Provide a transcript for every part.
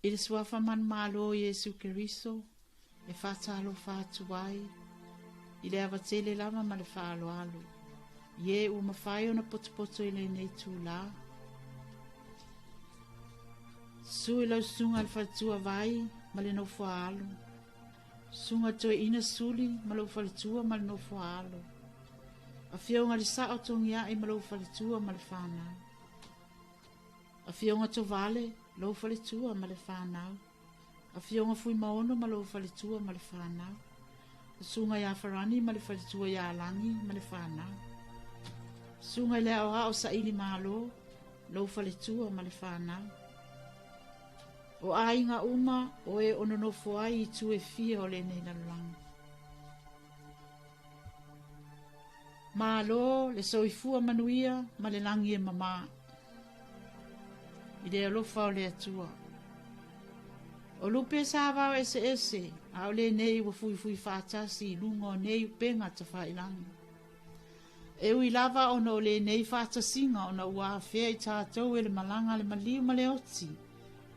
I le Suafa manumalo o Iesu Keriso e faatalofa atu ai i le ava tele lava ma le faaaloalo i e ua mafai ona potopoto i lenei itulā. Susu i lau susuga i le faletua Vai ma le nofo a alo, susuga Toeaina Suli ma lou faletua ma le nofo a alo, afioga i le Sao Togiai ma lou faletua ma le fanau. Afioga Tovale, lou faletua ma le fanau. Afioga Fuimaono ma lou faletua ma le fanau. Susuga ia Farani ma le faletua ia Lagi ma le fanau. Susuga i le Aoao Saili Malo, lou faletua ma le fanau. O aiga uma o e o nonofo ai i itu e fia o lenei lalolagi. Malo le soifua manuia ma le lagi e mamā i le alofa o le Atua. O lupe sa vao eseese, a o lenei ua fuifui faatasi i luga o nei upega tafailagi. E ui lava ona o lenei faatasiga ona ua afea i tatou e le malaga a le maliu ma le oti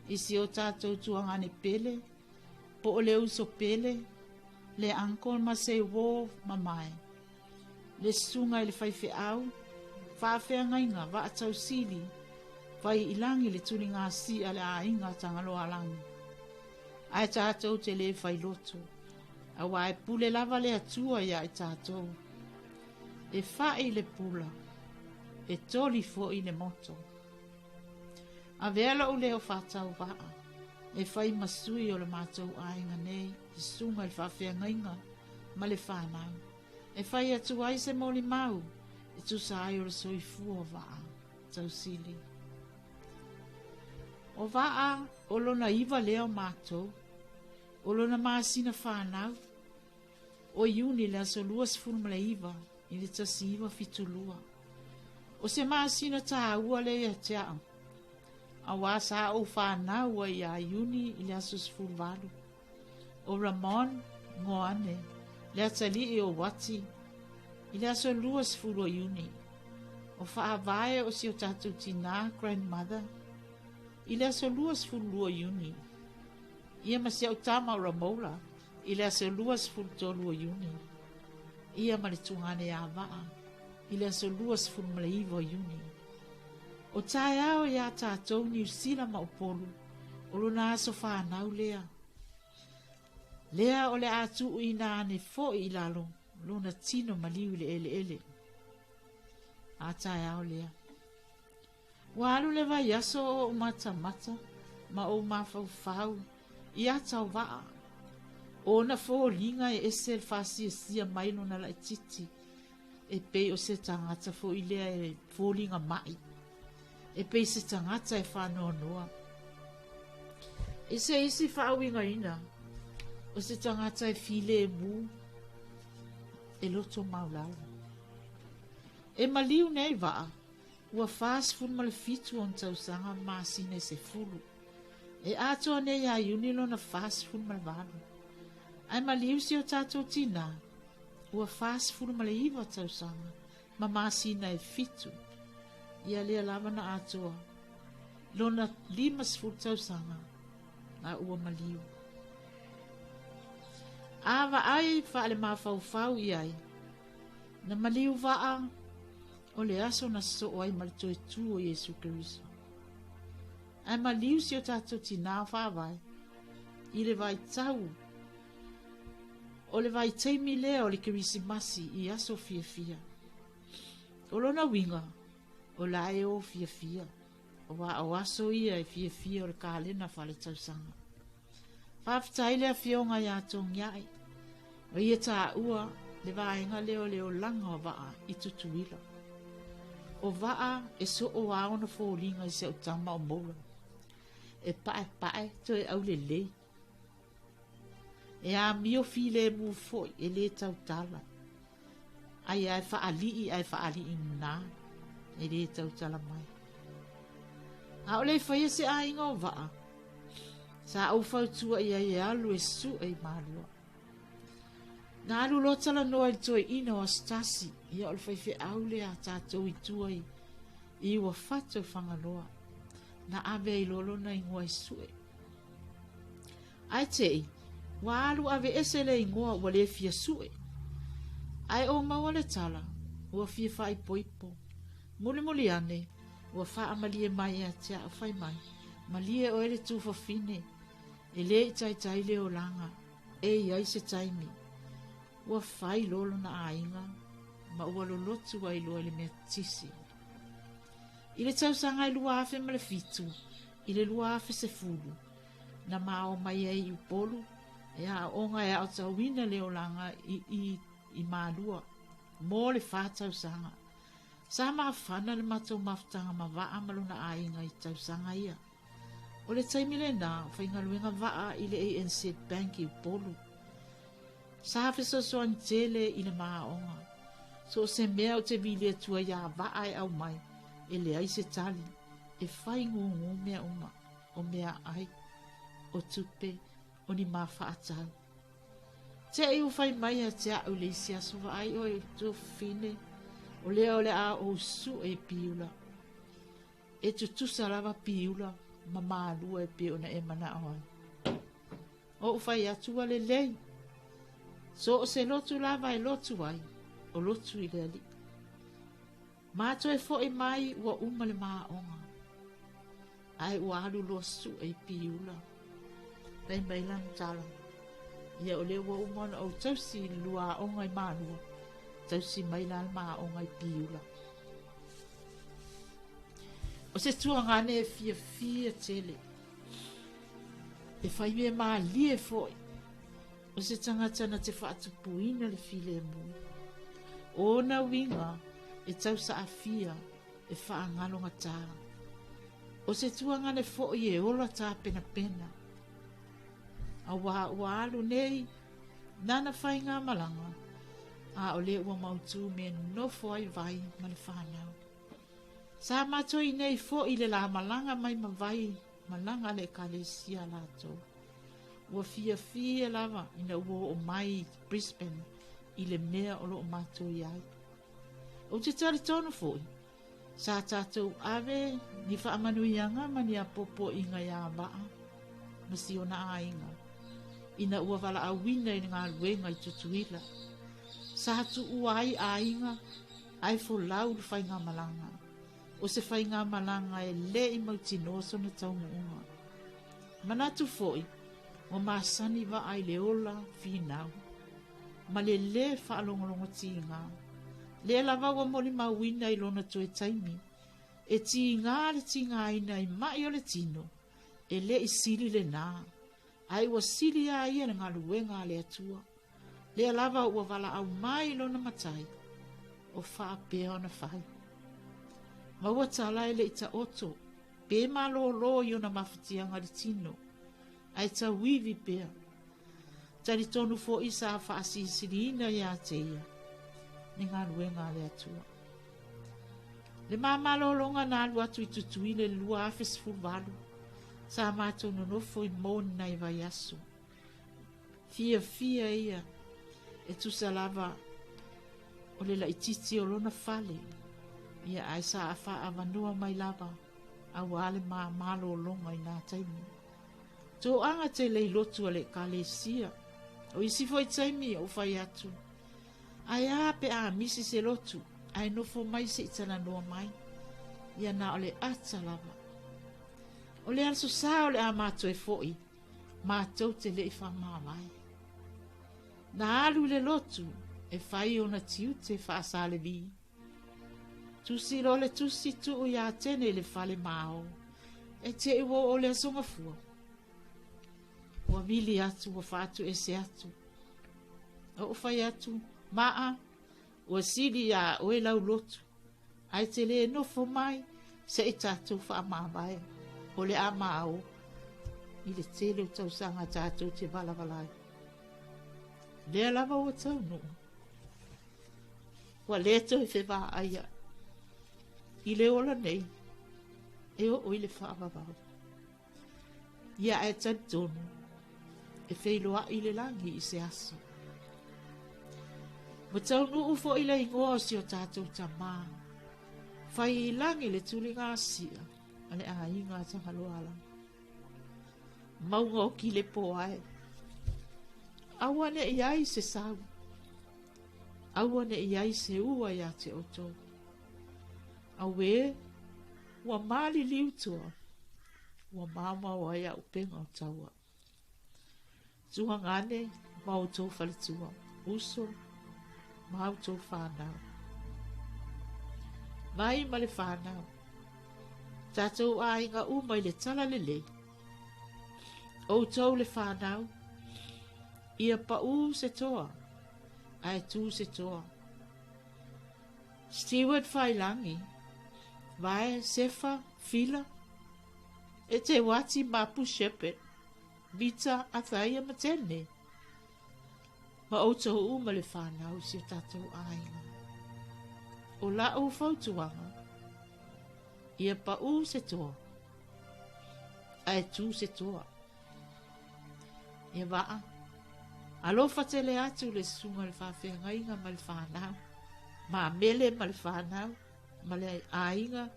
i si o tatou tuagane pele, po o le uso pele, le uncle ma se uō mamae, le susuga i le faifeau, faafeagaiga, vaatausili, fai i lagi le tuligasi a le aiga Tagaloaalagi. Ae tatou te le fai loto, aua e pule lava le Atua iā i tatou. E fa'i le pula, e toli foi le moto. Avea lou leo faatauvaa e fai ma sui o le matou aiga nei, susuga i le faafeagaiga ma le fanau, e fai atu ai se molimau e tusa ai o le soifua o Vaa Tausili. O Vaa o lona iva lea o matou, o lona masina fanau, o Iuni i le aso 29 i le 1972. O se masina tāua lea ia te au, auā sa ou fanau ai iā Iuni i le aso 18. O Ramon Ngoane, le atalii o Wati, i le aso 20 o Iuni. O Faavae o si o tatou tinā, grandmother, i le aso 22 o Iuni. Ia ma si au tama o Ramola, I le aso 23 o Iuni, ia ma le tugane ia Vaa i le aso 29 o Iuni. O taeao iā tatou Niu Sila ma Upolu, o lona aso fanau lea. Lea o le a tuuina ane foi i lalo lona tino maliu i le eleele. A taeao lea. Ua alu le vaiaso o ou matamata ma ou mafaufau i ata o vaa. O ona foliga e ese le faasiasia mai lona laititi, e pei o se tagata foi lea e foliga mai, e pei se tagata e faanoanoa. I se isi faauigaina, o se tagata e filemu, e loto maulalo. E maliu nei vaa, Ua 47 ona tausaga ma masina e sefulu. E atoa nei ia Iuni lona 48. Ae maliu si o tatou tinā, ua 49 tausaga ma masina e fitu. Ia lea lava na atoa lona 50 tausaga a ua maliu. A vaai faalemafaufau i ai, na maliu vaa O le aso na sosoo ai ma le toe tu o Iesu Keriso. Ae maliu si o tatou tinā faavae i le vaitau o le vaitaimi lea o le Kerisimasi i aso fiafia. O lona uiga, o la e o fiafia, aua o aso ia e fiafia o le kalena faaletausaga. Faafetai le Afioga ia Togiai, o ia taua le vaega lea o le olaga o Vaa i Tutuila. O Vaa e soo a ona foliga i si au tama o Moula. E paepae toe aulelei. E amio filemu foi e le tautala. Ai ae faalii ae faalii nā, e le tautala mai. A o le i faia se aiga o Vaa, sa ou fautua i ai e alu e sue i Malua. Na alu loa talanoa i le toeaina o Asotasi, ia o le faifeau lea a tatou i tua i, i Uafato i Fagaloa. Na ave ai loa lona igoa e sue. Ae te'i, ua alu aveese le igoa ua le fia sue. Ae ou maua le tala, ua fia faaipoipo. Mulimuli ane, ua faamalie mai ia te au fai mai, malie oe le tufafine, e le i taitai le olaga, e i ai se taimi. Ua fai loa lona aiga, ma ua lolotu ai loa i le mea tisi. I le tausaga e 2007 i le 2010, na mao mai ai i Upolu e aooga e aotauina le olaga i, i, i Malua mo le fa tausaga. Sa mafana le matou mafutaga ma Vaa ma lona aiga i tausaga ia. O le taimi lena, o faigaluega Vaa i le ANZ Bank i Upolu. Sa fesoasoani tele i le ma aoga. So o se mea ou te vili atu ai iā Vaa e aumai, e leai se tali, e fai gūgū mea uma, o meaai, o tupe, o ni mafaatau. Te i ua fai mai ia te au i le isi aso vaai oe tuafafine, o lea o le a ou sue i Piula. E tutusa lava Piula ma Malua e pei ona e manao ai. Ou fai atu ua lelei. So o se lotu lava e lotu ai, o lotu i le Alii. Ma toe foi mai ua uma le maaoga. Ae ua alu loa sue i Piula. Fai mai lana tala. Ia o lea ua uma ona ou tausi i le lua aoga i Malua. Tausi mai la le maaoga i Piula. O se tuagane e fiafia tele. E fai mea malie foi. O se tagata na te faatupuina le filemu. O ona uiga e tausaafia e faagalogatā. O se tuagane foi e ola tāpenapena. Auā ua alu nei nana faigamalaga, a o lea ua mautū mea nofo ai Vai ma le whanau. Sa matou i nei foi i le la malaga mai ma Vai malaga a le ekalesia latou. Ua fiafia lava ina ua oo mai i Brisbane i le mea o lo o matou i ai. Ou te talitonu foi, sa tatou ave ni faamanuiaga ma ni apoapoaiga iā Vaa ma si ona aiga ina ua valaauina i le galuega i Tutuila. Sa tuua ai aiga ae folau le faigamalaga. O se faigamalaga e le i mautinoa sona taunuuga. Manatu foi, ua masani Vaa i le ola finau ma le lē faalogologo tigā. Lea lava ua molimauina i lona toe taimi, e tigā le tigaina i maʻi o le tino, e le i sili lenā, ae ua sili a ia le galuega a le Atua. Lea lava ua valaau mai lona matai, o faapea ona fai. Maua tala e le i taoto, pe malōlō i ona mafatiaga i le tino, ae tauivi pea. Talitonu foi sa faasilisiliina iā te ia le galuega a le Atua. Le ma malologa na alu atu i Tutuila i le 2018, sa matou nonofo i Mona i vaiaso. Fiafia ia e tusa lava o le laitiiti o lona fale, ia ae sa faaavanoa mai lava auā le ma malologa i nā taimi. Toaga tele i lotu a le Ekalesia. O isi foi taimi ou fai atu, Ae a pe a misi se lotu, ae nofo mai se i talanoa mai. Ia na o le ata lava. O le aso sa o le a matou e foi, matou te le i faamavae. Na alu i le lotu e fai ona tiute faa-Salevi. Tusi loa le tusi tuu iā Atene i le fale mao. E te i ua oo le aso gafua. Ua vili atu, ua faatuese atu. Ou fai atu, Maa, ua sili iā oe lau lotu. Ae te lē nofo mai, se i tatou faamavae, o le a mao i le tele o tausaga tatou te valavala ai. Lea lava ua taunuu. Ua le toe fevaai ai i le ola nei e oo i le faavavau. Ia ae talitonu e feiloai le lagi i se aso. Ua taunuu foi le igoa o si o tatou tamā. Fai i lagi le tuliga asia a le aiga a Tagaloala. Mauga o Kilepo ae. Aua ne i ai se sau. Aua ne i ai se ua iā te outou. Auē, ua maliliu tua, ua maomao ai auupega o taua. Tuagane ma outou faletua, uso ma outou whānau. Vai ma le whānau. Tātou āinga uma i le tala lelei. Outou le whānau, ia paū se toa, ae tū se toa. Steward Failangi, Vae, Sefa, Fila, e te Wati Mapu Shepherd, Vita, Athaia ma Tene, ma outou uma le whānau si o tātou āinga. O la'u fautuaga, ia paū se toa, ae tū se toa. Ia vaa, alofa tele atu le susuga i le faafeagaiga ma le whānau, ma Mele ma le whānau, ma le aiga,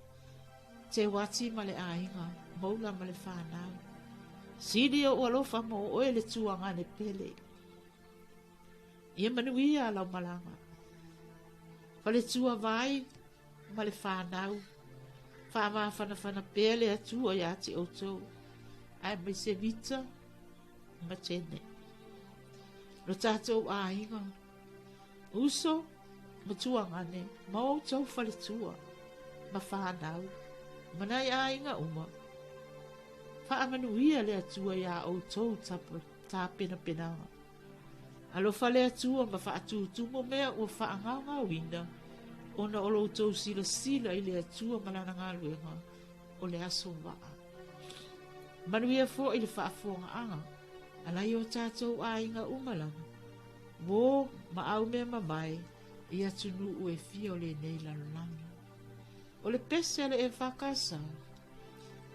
Te Wati ma le aiga, Moula ma le whānau. Sili o'u alofa mo oe le tuagane pele. Ia manuia lau malaga. Faletua vai ma le whānau. Faamafanafana pea le Atua iā te outou. Aemaise Vita ma Tene. Lo tātou aiga, uso ma tuagane, ma outou faletua, ma whānau, ma nai aiga uma. Faamanuia le Atua iā outou tapenapenaga. Alofa le Atua ma faatutumu mea ua faagaogaoina ona o lo outou silasila i le Atua ma lana galuega o le aso vaa. Manuia foʻi le faafofogaaga a nai o tatou aiga uma lava, uō ma au mea mamae i atunuu e fia o lenei lalolagi. O le pese a le EFKS,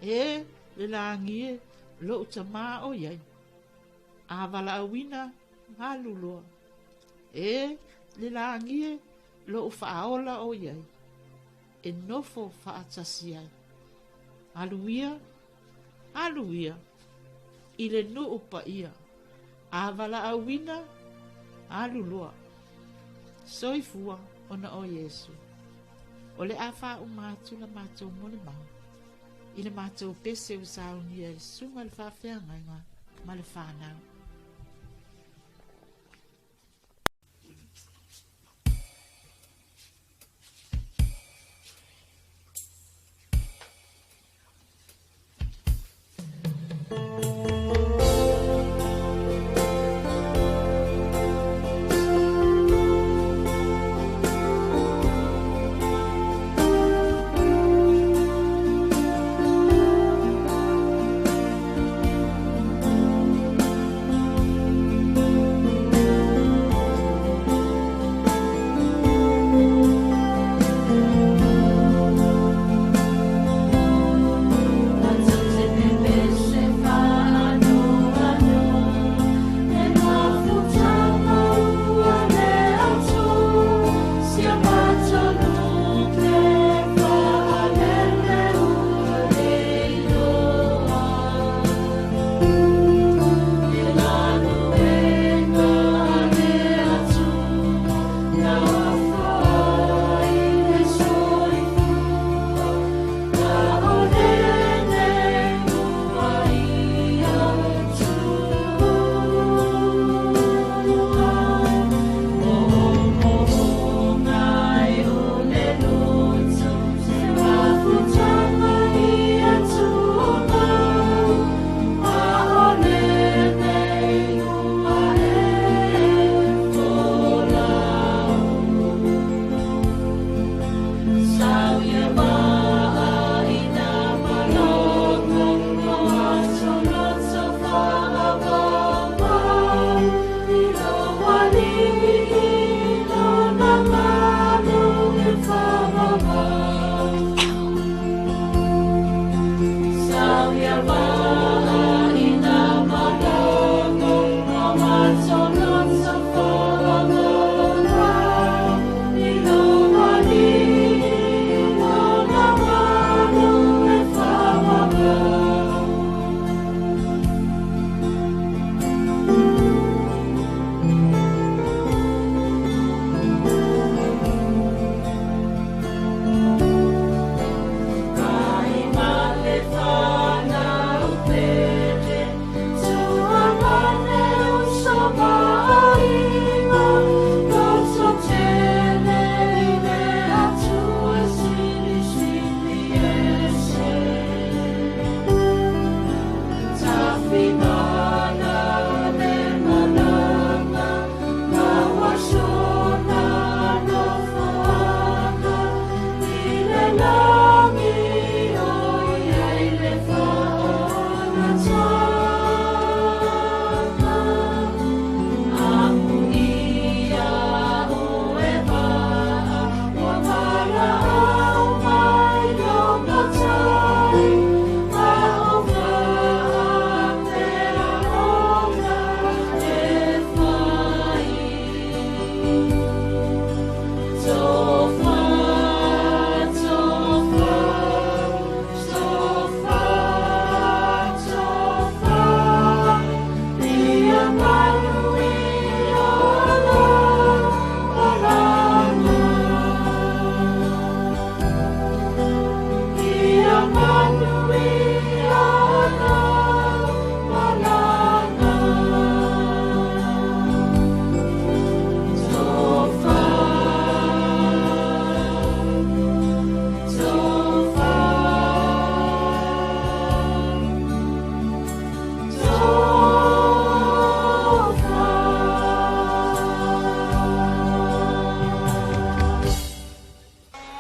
E le lagi e, loʻu tamā o i ai, A valaauina alu loa. E le lagi e, loʻu faaola o i ai, E nofo faatasi ai. Alu ia, alu ia, i le nuu paia, A valaauina alu loa. Soifua ona o Iesu. O le a faauma atu la matou molimau i le matou pese ua saunia e le Susuga i le Faafeagaiga ma le whanau.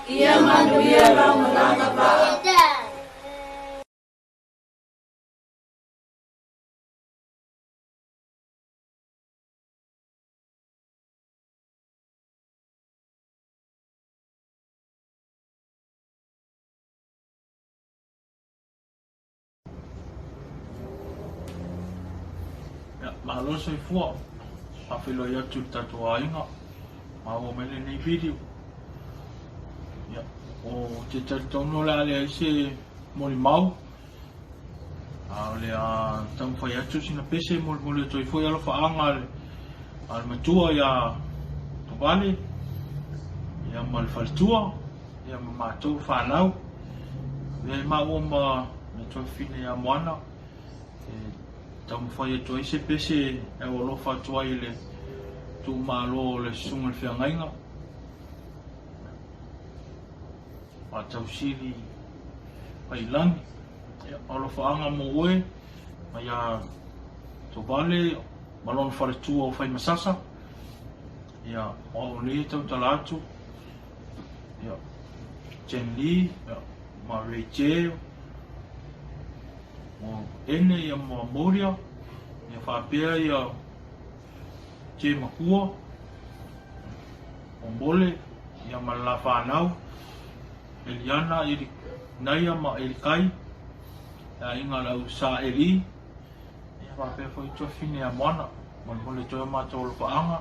Ia manuia lau malaga vaa. Ia, malo le soifua. Faafeiloai atu i le tatou aiga. Maua mai lenei video. Ia, o te talitonu o le a leai se molimau. A o le a taumafai atu sina pese molimoli atu ai foi alofaaga a le, a le matua ia Tovale, ia ma le faletua, ia ma matou fanau. Avea ai maua ma le tuafafine ia Moana e taumafai atu ai se pese e aualofa atu ai i le tuumalo o le Susuga i le Feagaiga. Faatausili Faiilagi. Ia, alofaaga mo oe mai ia Tovale ma lona faletua o Faimasasa. Ia, o au nei e tautala atu. Ia, Jen Lee, ia, ma Ray J, o Ene ia ma Moria, ia faapea ia J Makua, o Mole, ia ma le la whanau, Eliana, Eli, Naia ma Elikai, le aiga o le au Sa Eli, ia faapea foi tuafafine ia Moana, molemole atu ai o matou alofaaga,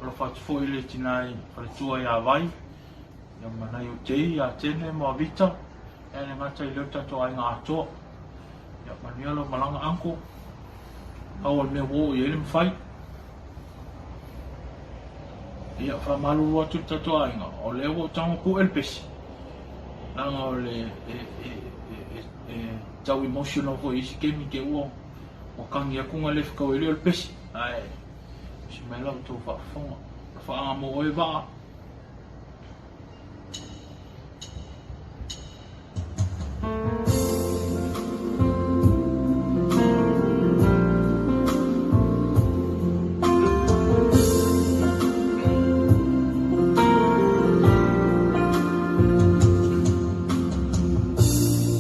alofa atu foi le tina i faletua ia Vai, ia ma nai o Jay, ia Tene ma Vita, ia le gata i lea o le tatou aiga atoa. Ia manuia lau malaga uncle, pau o le mea ua oo i ai le mafai. Ia faamalulu atu i le tatou aiga, o lea ua ou tago pue le pese, leaga o le e, e, e, e, e tau emotional foi i isi kemi te ua ua kagi atu na le fetau ai lea o le pese, ae usi mai la outou faafofoga. Faaga mo oe vaa.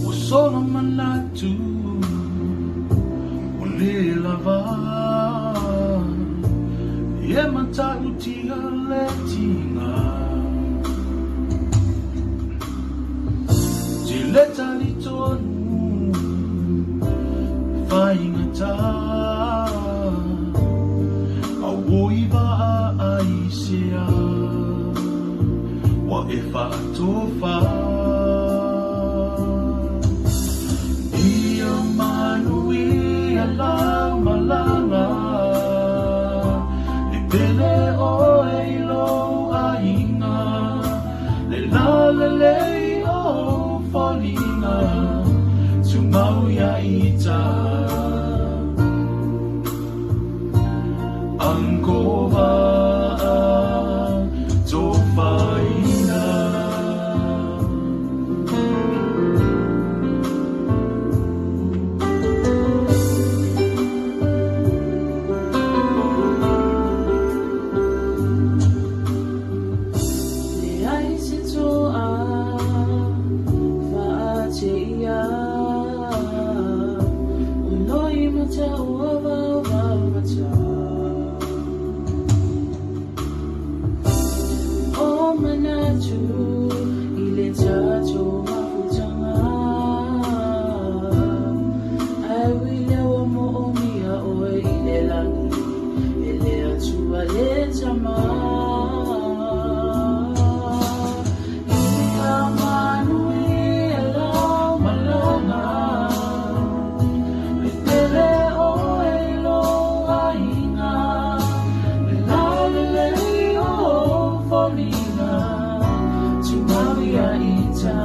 Ua sola manatu ua le lava E matautia le tiga Te le talitonu faigata Auoi vaa aisea Ua e faatofa Ia manuia lau malaga E pele oe i lou aiga Le lalelei o foliga Tumau ia ita Uncle Vaa Tofaina. Leai se toa faateia o loi mataua vaovao mata O manatu i le tatou mafutaga Ae ui lea ua moomia oe i le lagi e le Atua le Tama. Ia manuia lau malaga E pele oe i lou aiga Le lalelei o foliga Tumau ia ita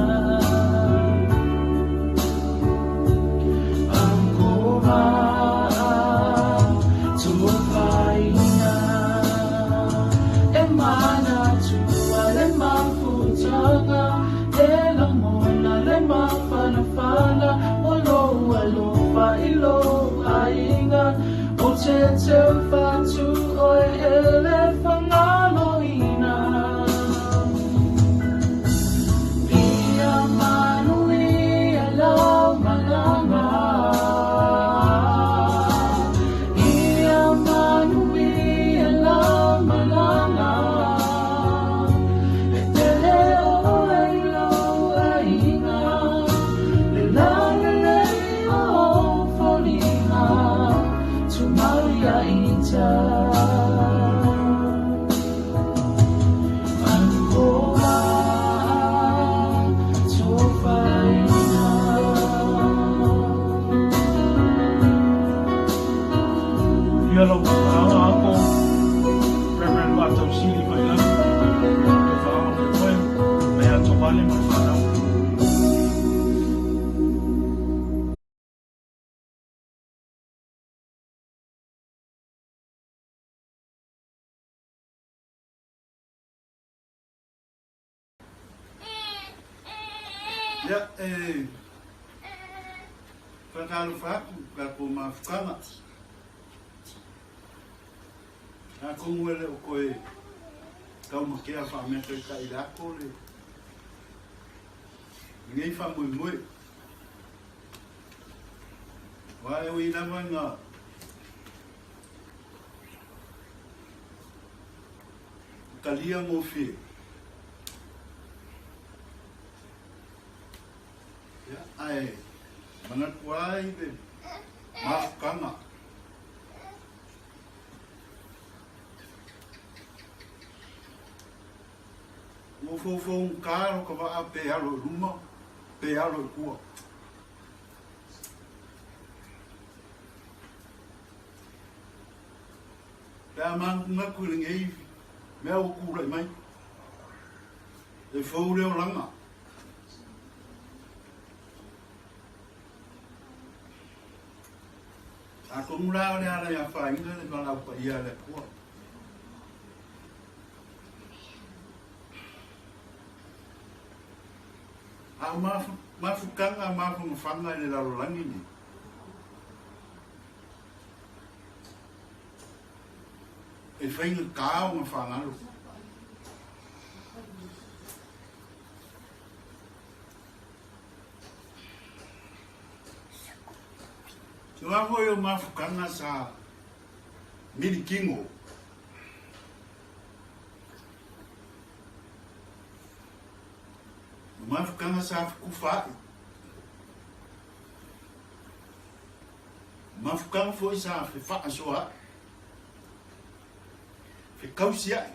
Uncle Vaa Tofaina E manatua le mafutaga E lagona le mafanafana O lou alofa i lou aiga O te teufatu oe e le fagaloina. pale ma le fanau. Ia, e whakaalofa atu tatou mafutaga. Atonu e le o toe taumatea faamea taitai le ato le lenei faamoemoe. Aua e ui lava ina talia gofie. Ia, ae manatu ai le mafutaga. Ua foufougata lo ka vaa pe alo i luma, pe alo i tua. Pe a manatunatu i lenei mea ua tulai mai, e fou le olaga. Atonu la o le ala i afaina le valaau paia a le Atua. A o mafutaga mafanafana i le lalolagi nei, e faigata ona fagalo. Aua foi o mafutaga sa milikino. O mafutaga sa fetufaai. O mafutaga foi sa fefaasoaai. Fekausiai.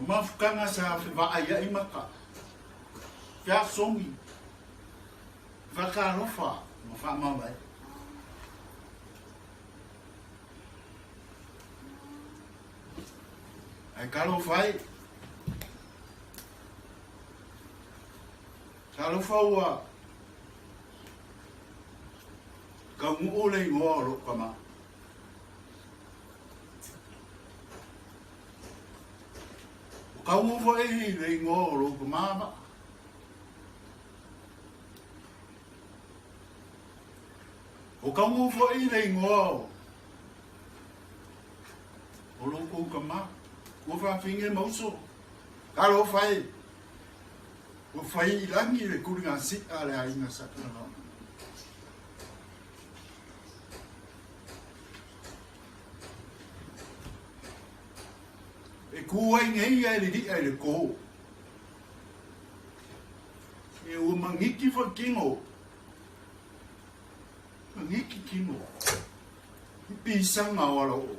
O mafutaga sa fevaaiai maka. Feasogi. Whakaalofa ma whaamavae. Ae talofa e. Talofa ua kauguu le igoa o lou tama. Ua kauguu foi le igoa o lou tama. Ua kauguu foi le igoa o o lo outou tama. Ua faafine ma uso. Talofa e. Ua fai i lagi le tuligasia a le aiga Sakalava. E ku ai nei ia e lilia i le kō. E ua mangiki foi kino. Mangiki kino. I pisanga o ala o.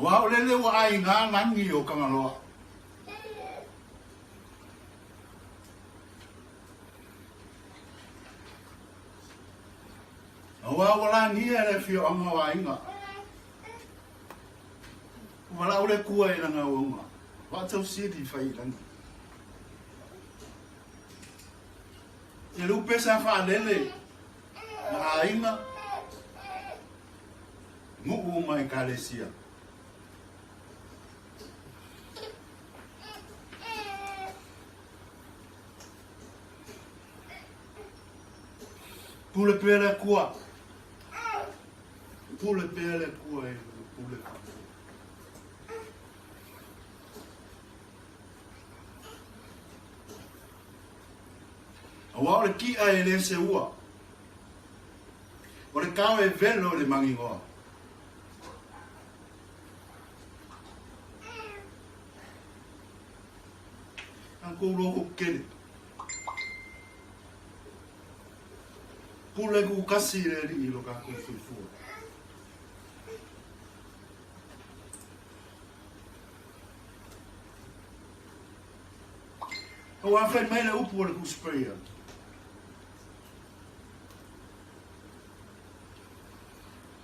Aua o lele ua aiga lagi o Kangaloa. Aua ua lagia e le afioaga o aiga. Ua valaau le Atua i lana auauna, Vaatausili fai i lagi. E lupe sa faalele na aiga, nuu ma ekalesia. Pule pea le Atua. Pule pea le Atua e lana pule faapea. Aua o le ki'a e le seua. O le kao e velo i le magigoa. Tatou logo kele. Pule kukasi i le Alii i lo tatou soifua. Aua fai mai le upu o le Tusi Paia.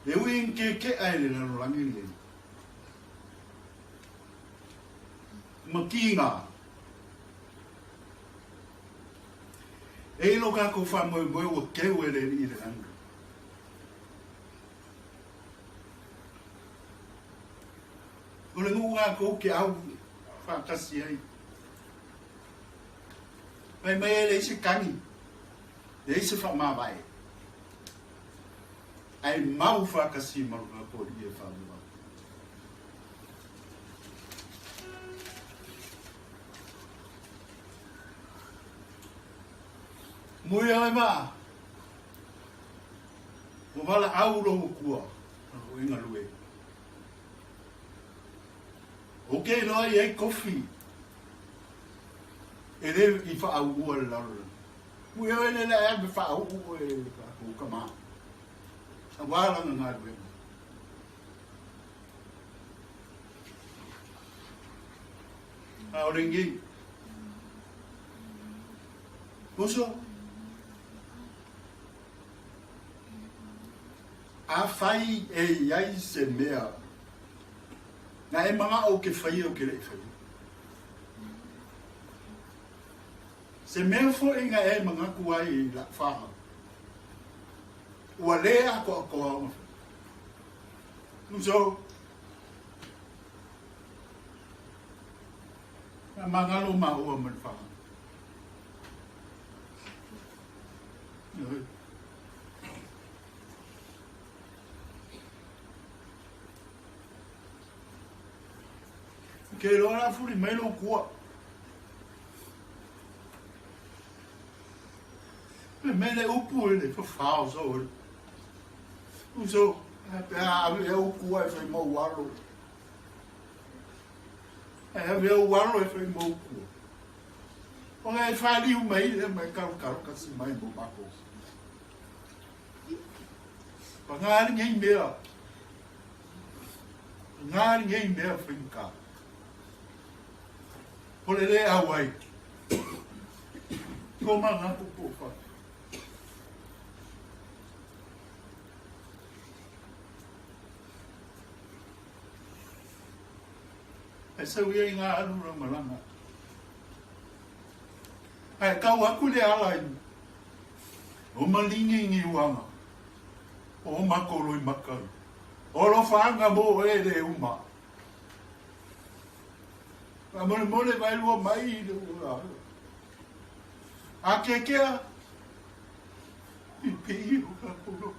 E ui i keke'a e le lalolagi lenei. Ma kiga. E i lo kākou faamoemoe ua keu e le Alii i le lagi. O le nuu kākou ke au faatasi ai. Fai mai e leai se kagi, leai se faamavae. Ae mau faatasi ma lo kākou Alii e faavavau. Mui ai ma ua valaau lou Akua ma lou e galue. Ou te iloa i ai kofi e le i faauua le lalolagi. Mui oe le le ave faauu oe e le tatou tama aua lana galuega. A o lenei. Uso, afai e i ai se mea na e manao ou te faia ou te le i faia. Se mea foi na e manatu ai i la'u fahau, ua le atoatoa ona faia. Uso, Faamagalo maua ma le faaaloalo. Ke iloa la fuli mai lou kua. Me mele upu e le fafao so. Uso, pe a ave e upu ai fai mau alo. Ae ave ou alo e fai mau kua. Ona e whaliu mai le mai karu kasi mai mo mākou. Pa ngā ringa i mea. Ngā ringa i mea whaimka. O le le au ai. Ko mā ngā pupu wha. E sau ia i ngā alu ramarama. Ae kau aku le ala i o malingi i niuanga, o makolo i makau, o lofaanga mo e le uma. Faamolemole vaelua mai i le ua. A kekea, pipii o ka pulo.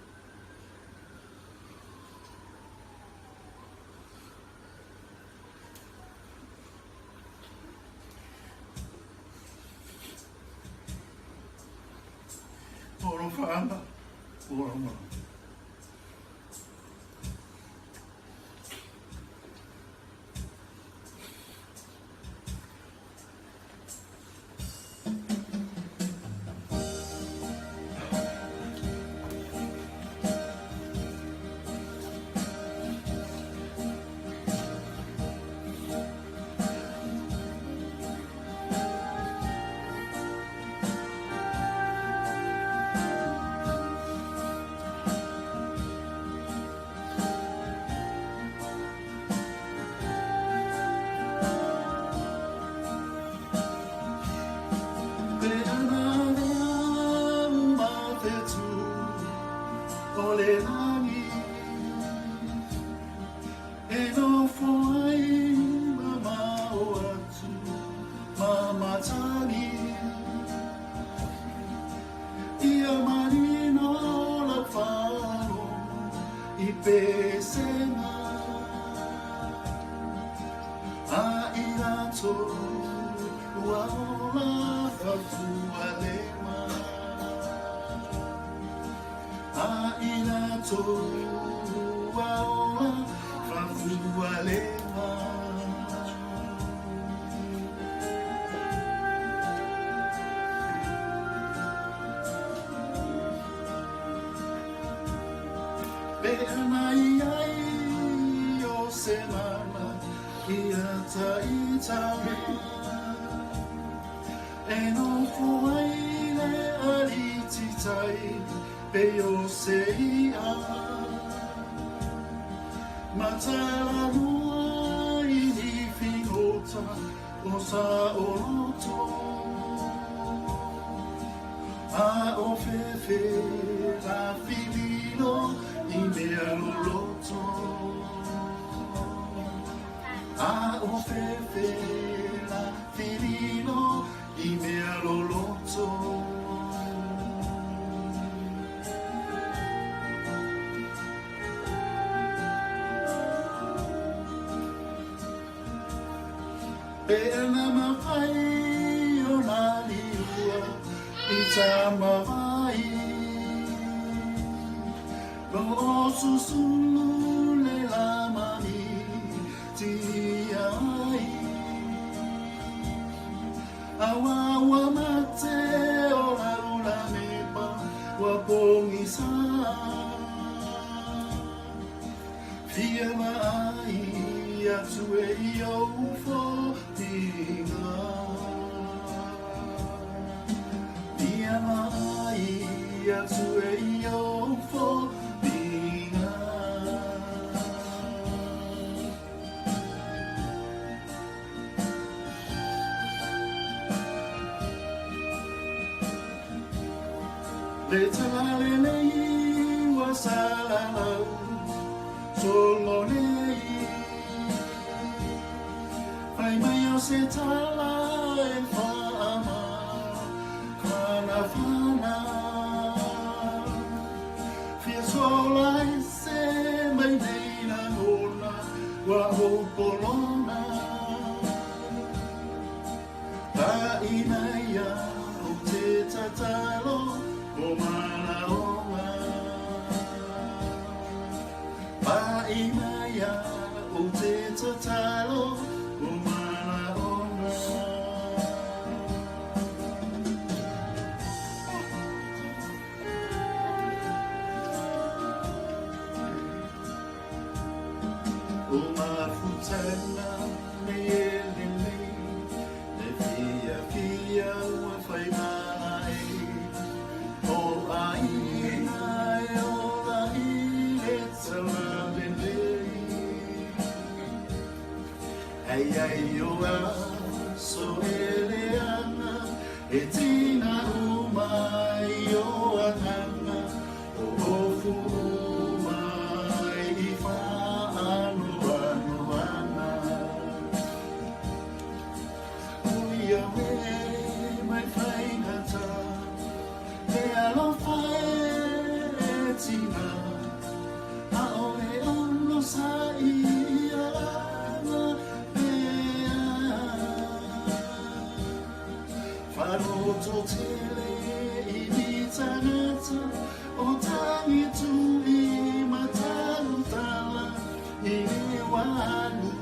Alofa o alofa. Matalamua i ni figota o Saʻoloto A o fefe la fililo i mea loloto A o fefe la fililo i mea loloto. Pe ana mafai o nā liua i tamawai Lo o susulu le lamani tia ai Awa ua mate o laula mepa ua pogisa Fia vaai atu e i ou foliga Fia vaai atu e i ou foliga Le talalelei ua salalau solo nei Fai mai o se tala e whaama whanawhana Fia sola e se mai nei lagona ua hopolona Tainaia o te tatalo o manaonga Tainaia o te tatalo o manaonga. O mafutana me e lelei le fiafia ua fai mana e O aiga e ola i le talalelei Ai ai o aso e leaga e tina uma i o agaga o ofu uma i faanoanoaga Ui au e mai faigata e alofa e tina ʻAʻole ono sa ia mea Faloto tele i ni tagata o tagitui ma talutala i le walu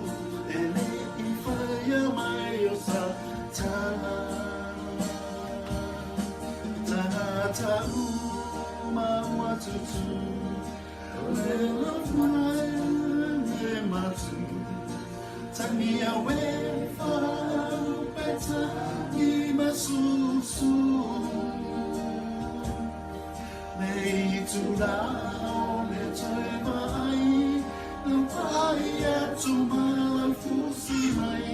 e le i whaia mai o sa tala Tagata uma ua tutu o le lofa e matu Tangi au e wharau i masusu Nei tula o le toe vaai Lau pai atu ma lau fusi mai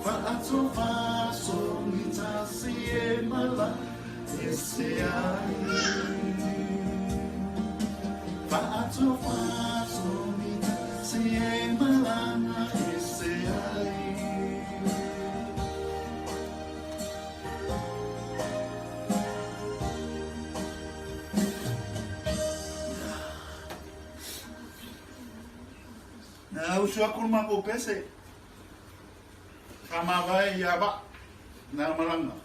Faatofaso ni tasi e mala e se ai Faatofaso ni tasi e malanga e se ai. Na usu aku le makou pese. Faamavae ia vaa na malaga.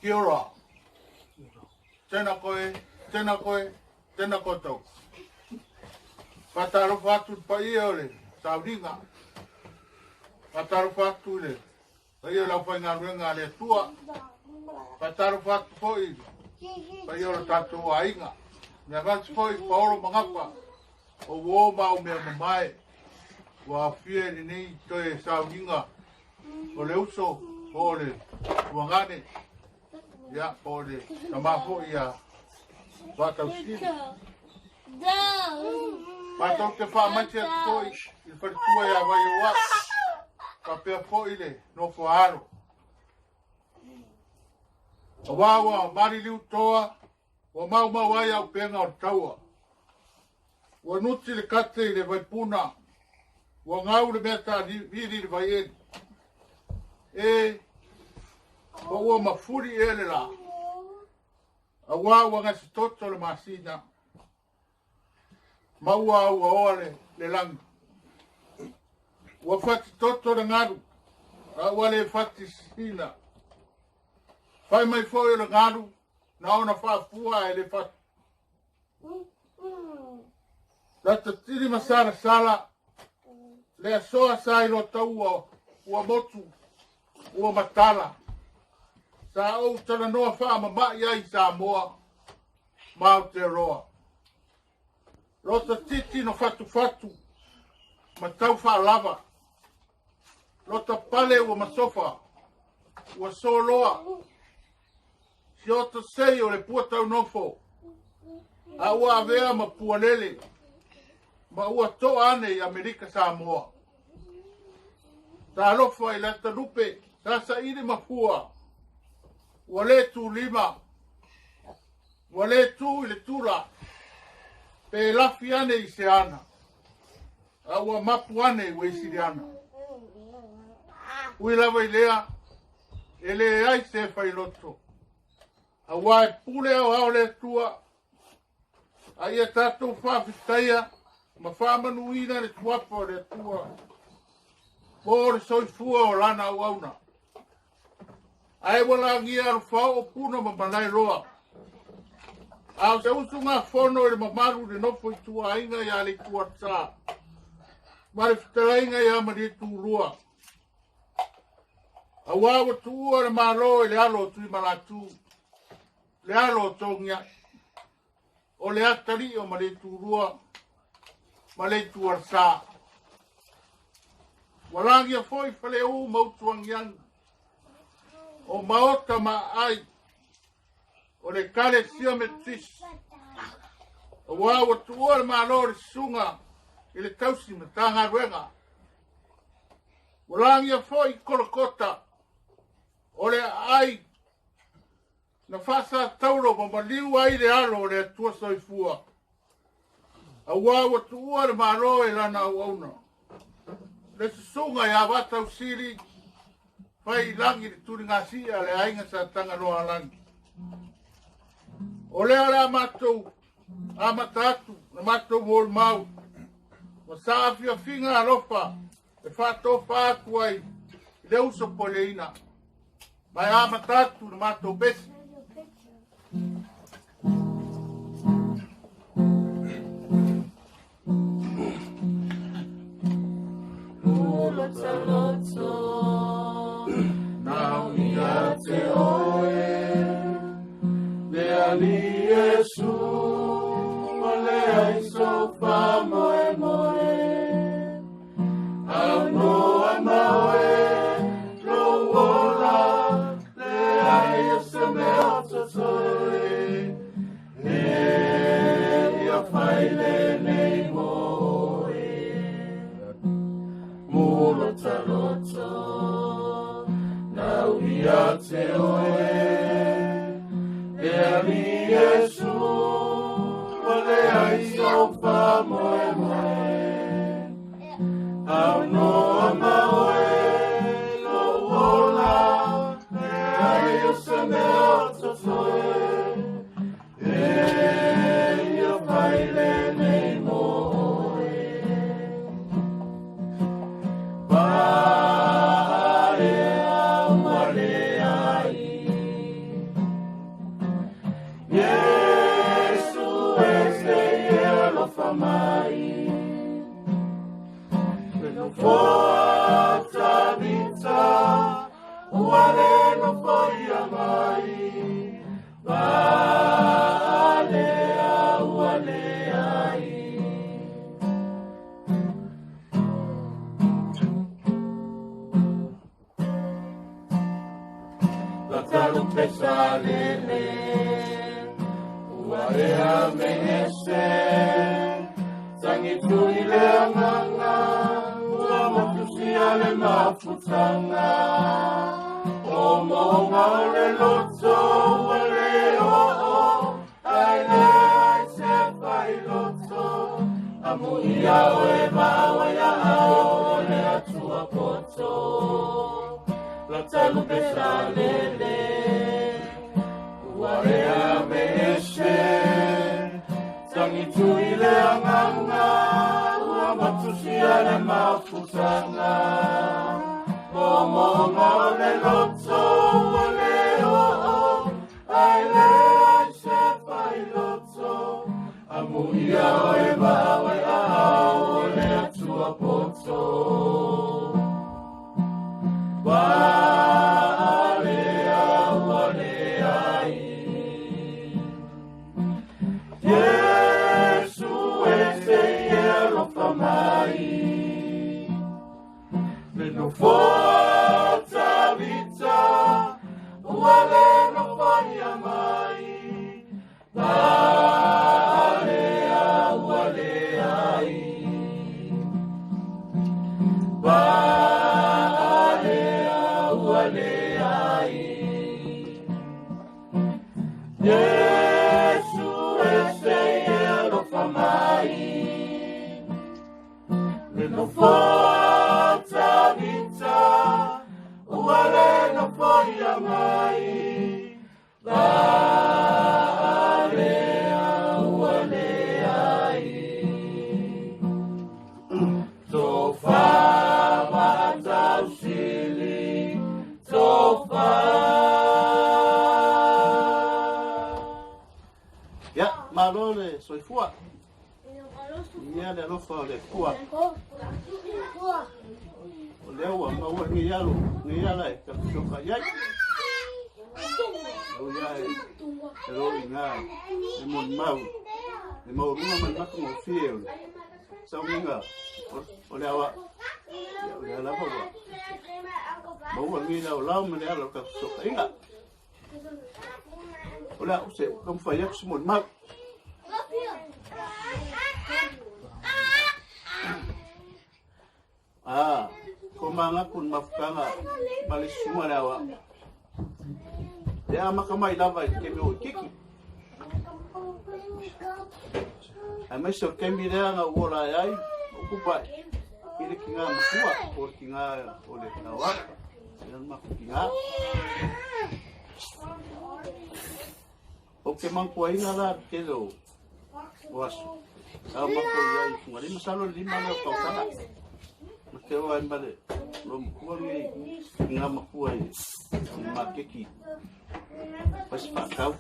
Kia ora. Tēnā koe, tēnā koe, tēnā koutou. Whātalofa atu le paia o le sauniga. Whātalofa atu le paia o le aufaigaluega a le Atua. Whātalofa atu foi le paia o le tatou aiga. Mea vasi foi paolo magafa o uo ma o mea mamae. Ua aofia i lenei toe sauniga o le uso po o le tuagane, ia, po o le tama foi ia Vaatausili. Matou te faamaite atu foi i le faletua ia Vaioa, faapea foi le nofo a alo. Aua ua maliliu toa, ua maumau ai auupega o le taua. Ua nuti le kate i le vaipuna, ua gau le mea taavili i le vaieli. E, po ua mafuli ea le la, auā ua gasetoto le masina, ma ua auaoa le, le lagi. Ua fatitoto le galu, a ua le fati sina. Fai mai foi o le galu, na ona faafua ae le fati. Latatili ma salasala le asoa sa i Lotaua ua motu ua matala. Sa ou talanoa faamama'i ai i Samoa ma Aotearoa. Lota titi no fatufatu ma tau faalava. Lota pale ua masofa ua soloa. Siota sei o le pua taunofo, a ua avea ma pualele, ma ua toa ane i Amerika Samoa. Talofa i lata lupe, sa saili ma fua, ua le tūlima, ua le tū i le tula, pe lafi ane i se ana, a ua mapu ane i Ueisiliana. Ui lava i lea, e leai se failoto, auā e pule aoao le Atua, a ia tatou faafetaia ma faamanuina le suafa o le Atua mo le soifua o lana auauna. Ae ua lagia alofao o Puna ma Malaeloa, a o se usugafono i le mamalu i le nofo ituaiga ia Leitualasa ma le fetalaiga ia Malietulua. Auā ua tuua le Malo i le alo o Tuimalatu, le alo o Togiai, o le atalii o Malietulua ma Leitualasa. Ua lagia foi Faleu ma Utuagiagi. o maota ma aai o le Ekalesia Metotisi, auā ua tuua le Malo o le Susuga i le Tausi Matagaluega. Ua lagia foi i Kolokota o le aai na faasataulo ma maliu ai le alo o le Atua Soifua, auā ua tuua le Malo e lana auauna, le Susuga ia Vatausili fai i lagi le tuligasia a le aiga sa Tagaloaalagi. O lea o le a matou amata atu le matou molimau ma saafiafiga alofa e faatofa atu ai i le uso poleina ma e amata atu le matou pesi. Malo le soifua. Ia le alofa o le Atua. O lea ua maua nei alo, nei ala e tafisoka i ai. O ia e lo ina e molimau, le maualuga ma le matagofie o le saumiga o le aoa. Ia o lea lava ua Maua lenei laolao ma le ala o le tatou fesootaiga. O le a se taumafai atu se molimau. Ah, ko manatu i mafutaga ma le susuga le aoao. E amata mai lava i le taimi o itiiti. Aemaise o le taimi lea na ou ola ae ai, ou kupa ai i le tiga matua po o le tiga o le aoao. Ia le matou tiga. Ou te manatuaina la le tele o o aso. Sa matou i ai i Fugalei, masalo le 5 lea o tausaga. Ma te o ai ma le lou matua lenei i ngā matua i le maketi fai se faatau.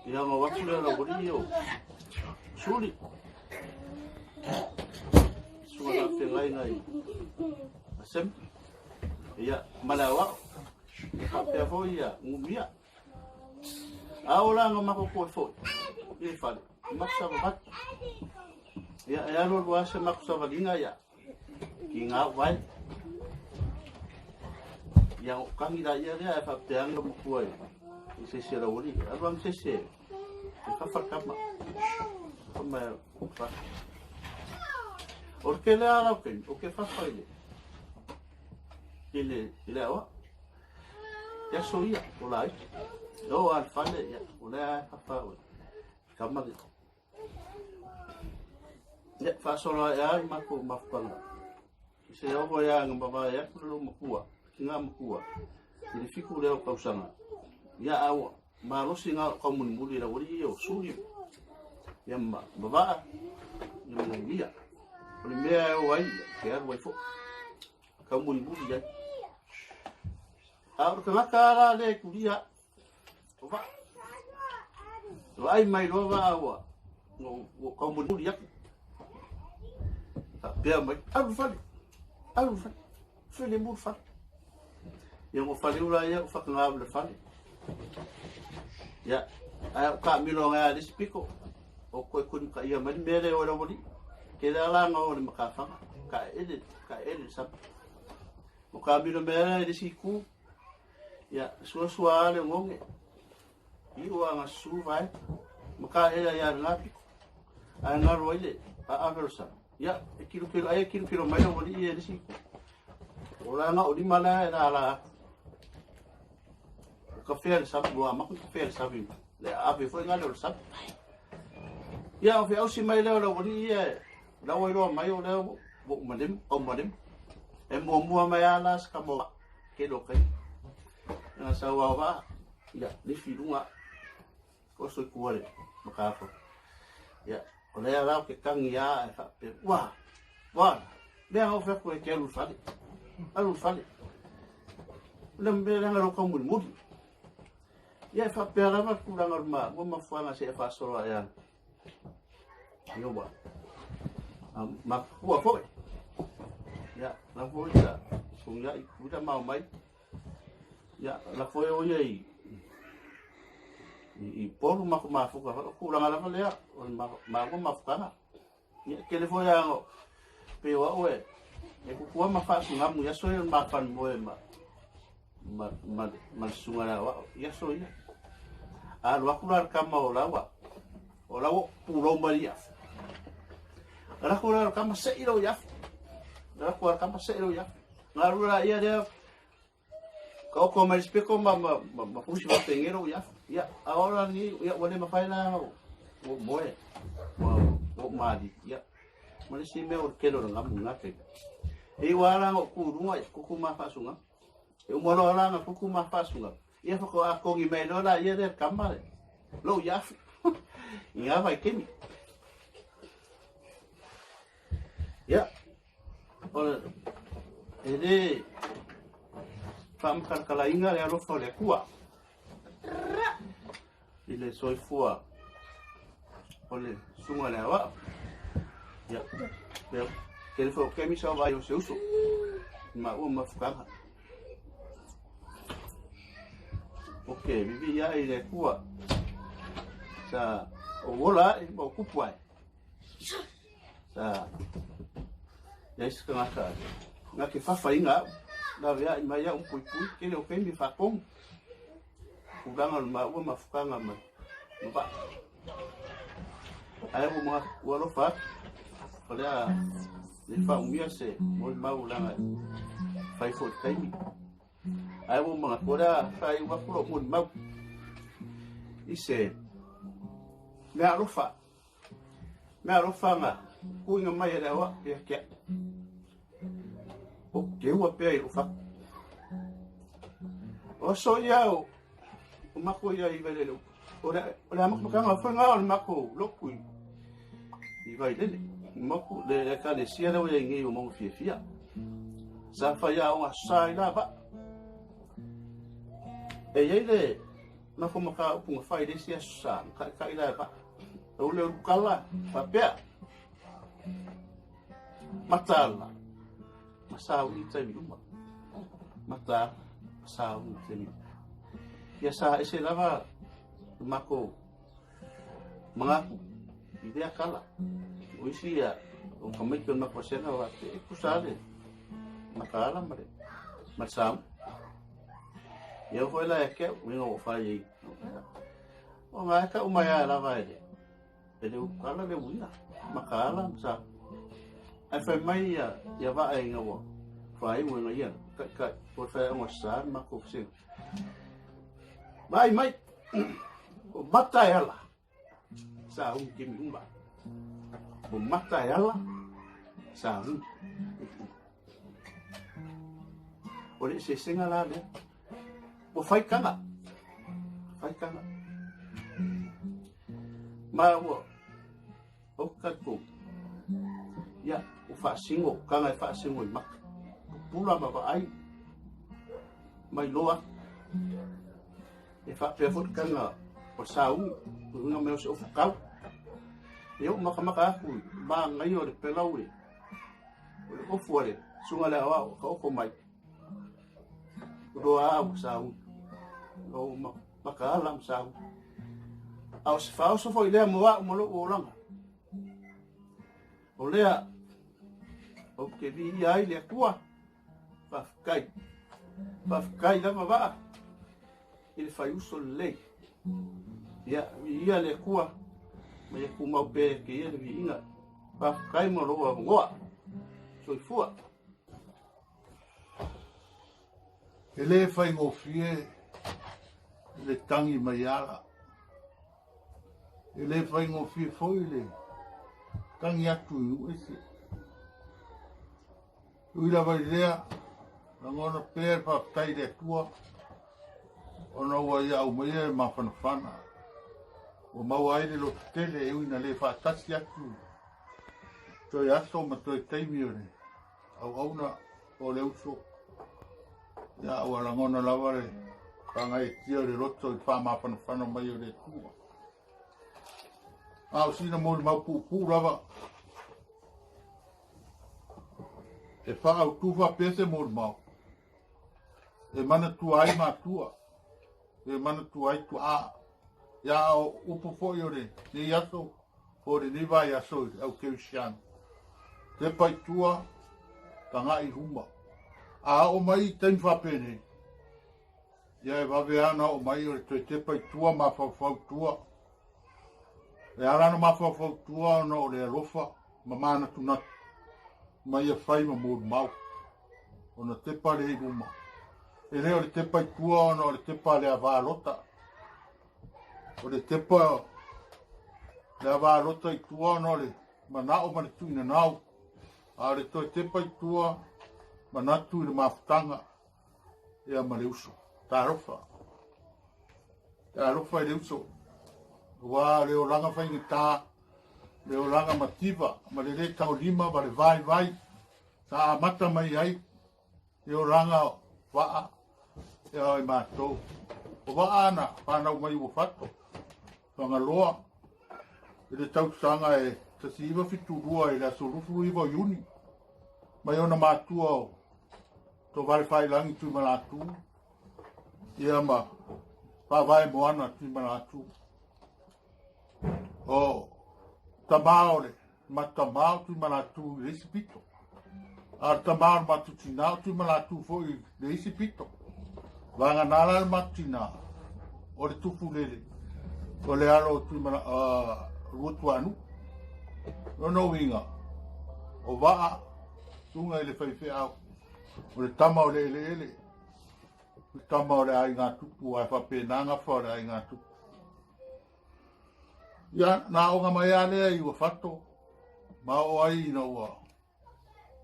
Ia ona o atu lea lau alii o Suli. Susuga faafeagaiga i Assembly. Ia, ma le aoao. Ia faapea foi ia Numia. A o la na matou toe foi i le fale, e matou savavali. Ia, e alu alu lava se matou savaliga, ia, kiga ou vae. Ia, ona ou tagi laia lea ae faapea ane lou matua i se isi o le aualii, alu ane se isi e fafa le tama. Fafa mai o fafa. O le tele lava o taimi, ou te fafa i le, i le, i le aoao. E aso ia, o laiti. E oo lava i le fale, ia, o lea e fafa au e tama le. Ia, faasolo ae lava le matou mafutaga. I se oo ai lava ina mavae atu le loomatua, tina matua, i le 7 lea o tausaga. Ia, a ua malosi na o taumolimoli i le aualii ia o Suli, ia ma Vaa, ia ma Naumia. O le mea e o ai, ia, e alu ai foi. Taumolimoli ai. A o le tagata lava la lea e tulia o Vaa. Vaai mai loa Vaa ua ua taumolimoli atu. Faapea mai, alu i le fale, alu i le fale, filemu le fale. Ia ua faleu la ia, ua fatugao i le fale. Ia, ae o taamilo agai lava i le isi pito, o toe tulimataia mai le mea lea o le aualii. Tele lava la na o le matafaga, taeele, taeele le sami. O taamilo mai lava i le isi itu, ia, suasua lava le oneone, iu lava ina susu vae, ma taeele ai lava i lena pito. Ae galo ai le aave o le sami. Ia, e tilotilo, ai e tilotilo mai le aualii ia i le isi itu. O la na o lima la e lala atu. O kafea le sami, ua amata kafea le sami. Le ave foi ngale o le sami. Ia, o feausi mai lea o le aualii ia, la ua iloa mai o lea ua umalemu, au malemu. E muamua mai a la se kama o tele o kai. Na sau ao vaa, ia, lifi lunga, oso i tua le makafa. Ia, o lea la o ke tangi a e faapea, ua, ua, mea o fea koe te alu i le fale, alu i le fale. O le mea leaga lou taumolimoli. Ia e faapea lava le tulaga o le maua mafuaaga seia faasolo ae a. Ia ua mafua foi. Ia, la foi sa sugia i kuila ma mai. Ia, la foi o ia i i polu ma ko mafuka o tulaga lava lea o le maua mafutaga. Ia, tele foi a pe o au e e kukua ma faasugamu i aso ia o le mafanomoe ma ma ma ma le susuga i le aoao i aso ia. A alu atu la le tama o laua, o laua pulou mai i afu. Lako la le tama sei lou i afu. Lako la le tama sei lou i afu. Galu la ia lea ka oko mai le sipeko ma ma ma, ma fusi ma pengelo i afu. Ia, a ola ni ia ua le mafai la o moe. Ua ua mali. Ia. Ma le isi mea o le tele o le gamu i ngā taimi. E iwa ala o kūlunga ia kuku ma faasuga. E uma loa la na kuku ma faasuga. Ia whako kongi mai loa la ia lea kama le. Lou i afu. I ngā vaitaimi. Ia. O le, e le faamakalakalaina le alofa o le Atua i le soifua o le susuga i le aoao. Ia, pea, tele foi o taimi sa vaai o se uso i maua mafutaga. Ok, vivi ia i le Atua sa ou ola ae ma ou kupu ae. Sa iai se tagata na te fafaina au. Laveai mai au ma puipui, tele o taimi e faatonu tulaga o le maua mafutaga ma ma vaa. Ae ua manatu ua alofa atu, o le a le faaumia se molimau leaga e fai foi i le taimi. Ae ua manatu o le a faaiu atu lou molimau i se mea alofa, mea alofa na tuuina mai e le aoao ia te au. Ou te ua pea i lou fatu. O aso ia o o matou ia i Vailele uta. O le, o le amatamataga foi lena o le matou lotu i, i Vailele. Motu, le ekalesia lea ua i ai nei o Mauga Fiafia. Sa fai aoga sa ai la vaa. E i ai le nofo mataupu na fai i le isi aso sa, na taitai la e vaa. O le ulukala faapea, mataala, ma sauni i taimi uma. Mataala, ma sauni i taimi uma. Ia sa ese lava le matou manatu i lea tala. O isi ia, o tamaiti o le matou vasega o faapea, e tusa lava le mataala ma le, ma le sauni. Ia oo foi la ia te au, ina ua fai ai. O na e tau mai lava lava e le, e le ulukala le uiga, mataala ma sa. Ae fai mai ia, ia vaa ina ua faaiu e na ia taitai, po o le faiaoga sa le matou vasega. Vaai mai, o mata e ala, sa umi taimi uma. O mata e ala, sa umi. O le eseesega la lea. Ua fai tala, fai tala. Ma ua, ou te talitonu, ia, ua faasino, tala e faasino i maka. Pupula ma vaai, ma iloa atu. E faapea foi le tala o le sauni, o uiga mai o se ofu tau. E oo makamaka atu i manaia o le pelau e, o le ofu a le susuga i le aoao ka ofo mai. Loa ua sauni. O makaala ma sauni. A o se faaoso foi lea mo au ma lou olaga. O lea, ou te viia ai le Atua. Faafetai. Faafetai lava vaa i le faiuso lelei. Ia, viia le Atua ma ia tumau pea ia te ia le viiga. Faafetai mo lou avanoa. Soifua. E le faigofie le tagi mai ala. E le faigofie foi le tagi atu i nuu ese. Ui lava i lea, lagona pea le faafetai i le Atua ona ua ia aumaia le mafanafana. Ua maua ai le lototele e ui ina le faatasi atu toe aso ma toe taimi o le auauna o le uso. Ia, ua lagona lava le faagaeetia o le loto i le faamafanafana mai o le Atua. A o sina molimau puupuu lava, e faaautu faapea se molimau, e manatua ai matua, e manatua ai tuaa. Ia, o upu foi o lenei aso, po o lenei vaiaso i le au kerisiano, tepa i tua, tagai i luma. A oo mai i taimi faapenei, ia e vave lava ona oo mai o le toe tepa i tua, mafaufau i tua. E ala ona mafaufau i tua ona o le alofa ma manatunatu ma ia fai ma molimau ona tepa lea i luma. E le o le tepa i tua ona o le tepa a le ava lota. O le tepa le ava lota i tua ona o le manao ma le tuinanau. A o le toe tepa i tua manatu i le mafutaga ia ma le uso. Talofa. Talofa i le uso. Aua le olaga faigata, le olaga mativa, ma le le taulima ma le vaivai, sa amata mai ai le olaga vaa ia i matou. O vaa na whanau mai ua fato, Fagaloa, i le tausaga e 1972 i le aso 29 o Iuni, mai ona matua o Tovale Faiilagi Tuimalatu, ia ma Faavae Moana Tuimalatu. O tama o le matamā o Tuimalatu i le isi pito. A o le tama o le matou tina o Tuimalatu foi i le isi pito. Vagana la le matou tina o le Tufulele o le alo o Tuimala, Luatuanuu. Lona uiga, o Vaa, susuga i le faifeau, o le tama o le eleele, o le tama o le aiga tupu, ae faapena gafa o le aiga tupu. Ia, na aoga mai lava lea i Uafato, ma oo ai ina ua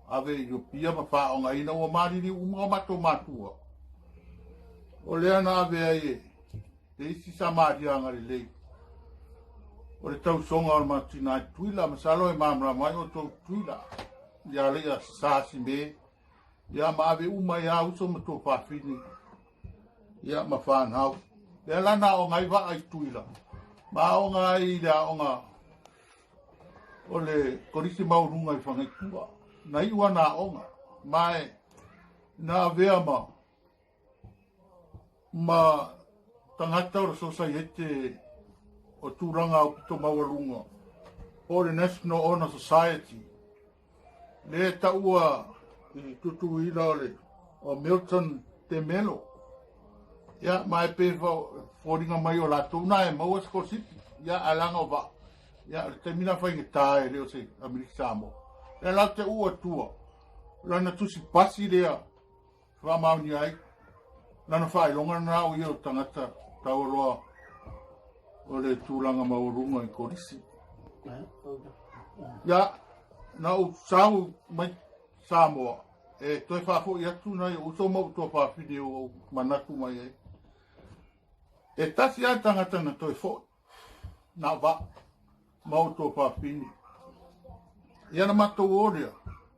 ave i Apia ma faaaogaina, ua maliliu uma o matou matua. O lea na ave ai e le isi Samaria agalelei, o le tausoga o le matou tina i Tutuila. Masalo e malamalama ai outou i Tutuila, ia Leia Sa Sime, ia ma ave uma ai lava uso ma tuafafine, ia ma fanau. Lea la na aoga ai Vaa i Tutuila, ma aoga ai i le aoga o le Kolisi Maualuga i Fagaitua. Na iu ana aoga, ma e na avea ma ma tagata o le Sosaiete o Tulaga Aupito Maualuga po o le National Honor Society, le taua i Tutuila o le o Milton De Melo. Ia, ma e pei foliga mai o latou na e maua sikolasipi. Ia, ae leaga o Vaa. Ia, o le taimi na faigata e le o se Amerika Samoa. Lea la ou te uu atua, lana tusi pasi lea faamaonia ai lana faailoga lena o ia o tagata taualoa o le tulaga maualuga i Kolisi. Ia, na ou sau mai Samoa, e toe faafoi atu nai ou uso ma ou tuafafine ua ou manatu mai ai. E tasi lava le tagata na toe foi, na Vaa ma ou tuafafine. Ia na matou o lea,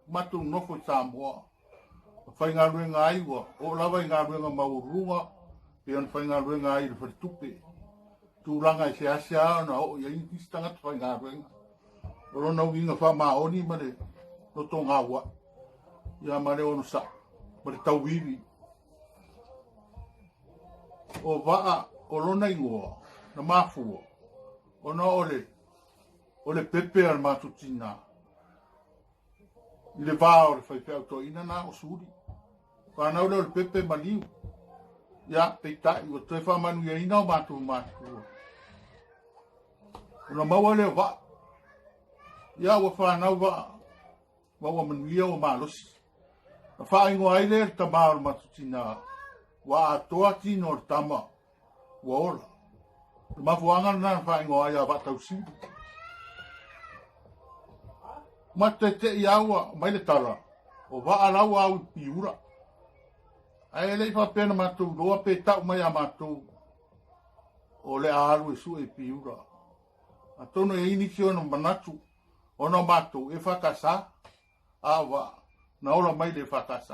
matou nofo i Samoa. Na faigaluega ai ua oo lava i galuega maualuluga, pei ona faigaluega ai i le faletupe. Tulaga e seasea ona oo i ai nisi tagata faigaluega. O lona uiga faamaoni ma le loto gauai, ia ma le onosai, ma le tauivi. O Vaa, o lona igoa, na mafua, ona o le, o le pepe a le matou tina, i le va o le faifeau toeaina na o Suli. Fanau lea o le pepe maliu. Ia, peitai, ua toe faamanuiaina o matou matua. Ona maua lea o Vaa. Ia, ua fanau Vaa, ma ua manuia ua malosi. Na faaigoa ai lea le tama o le matou tina, ua atoa tino o le tama, ua ola. O le mafuaaga lena na faaigoa ai a Vaatausili. Ma tete'i lava ua aumai le tala, o Vaa la ua au i Piula. Ae le i faapea na matou iloa pe tau mai a matou o le a alu e sue i Piula. Atonu e i ai nisi ona manatu ona o matou e EFKS, a o Vaa na ola mai le EFKS.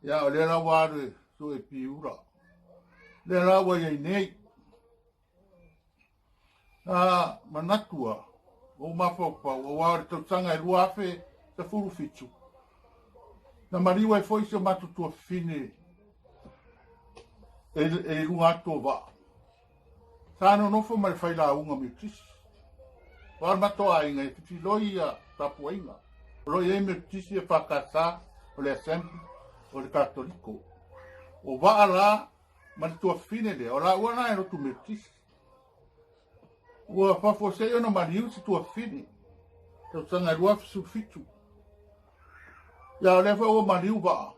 Ia o lea la ua alu e sue i Piula. Lea la ua i ai nei. Na manatu a ou mafaufau aua o le tausaga e 2017 na maliu ai foi si o matou tuafafine e i luga atu o vaa. Sa nonofo ma le failauga Metotisi. Aua o le matou aiga e fifiloi ia tapuaiga. O lo o i ai Metotisi, EFKS, o le Assembly, o le Katoliko. O vaa la ma le tuafafine lea, o laua na e lotu Metotisi. Ua faafuasei ona maliu si tuafafine, tausaga e 2017. Ia o lea foi ua maliu vaa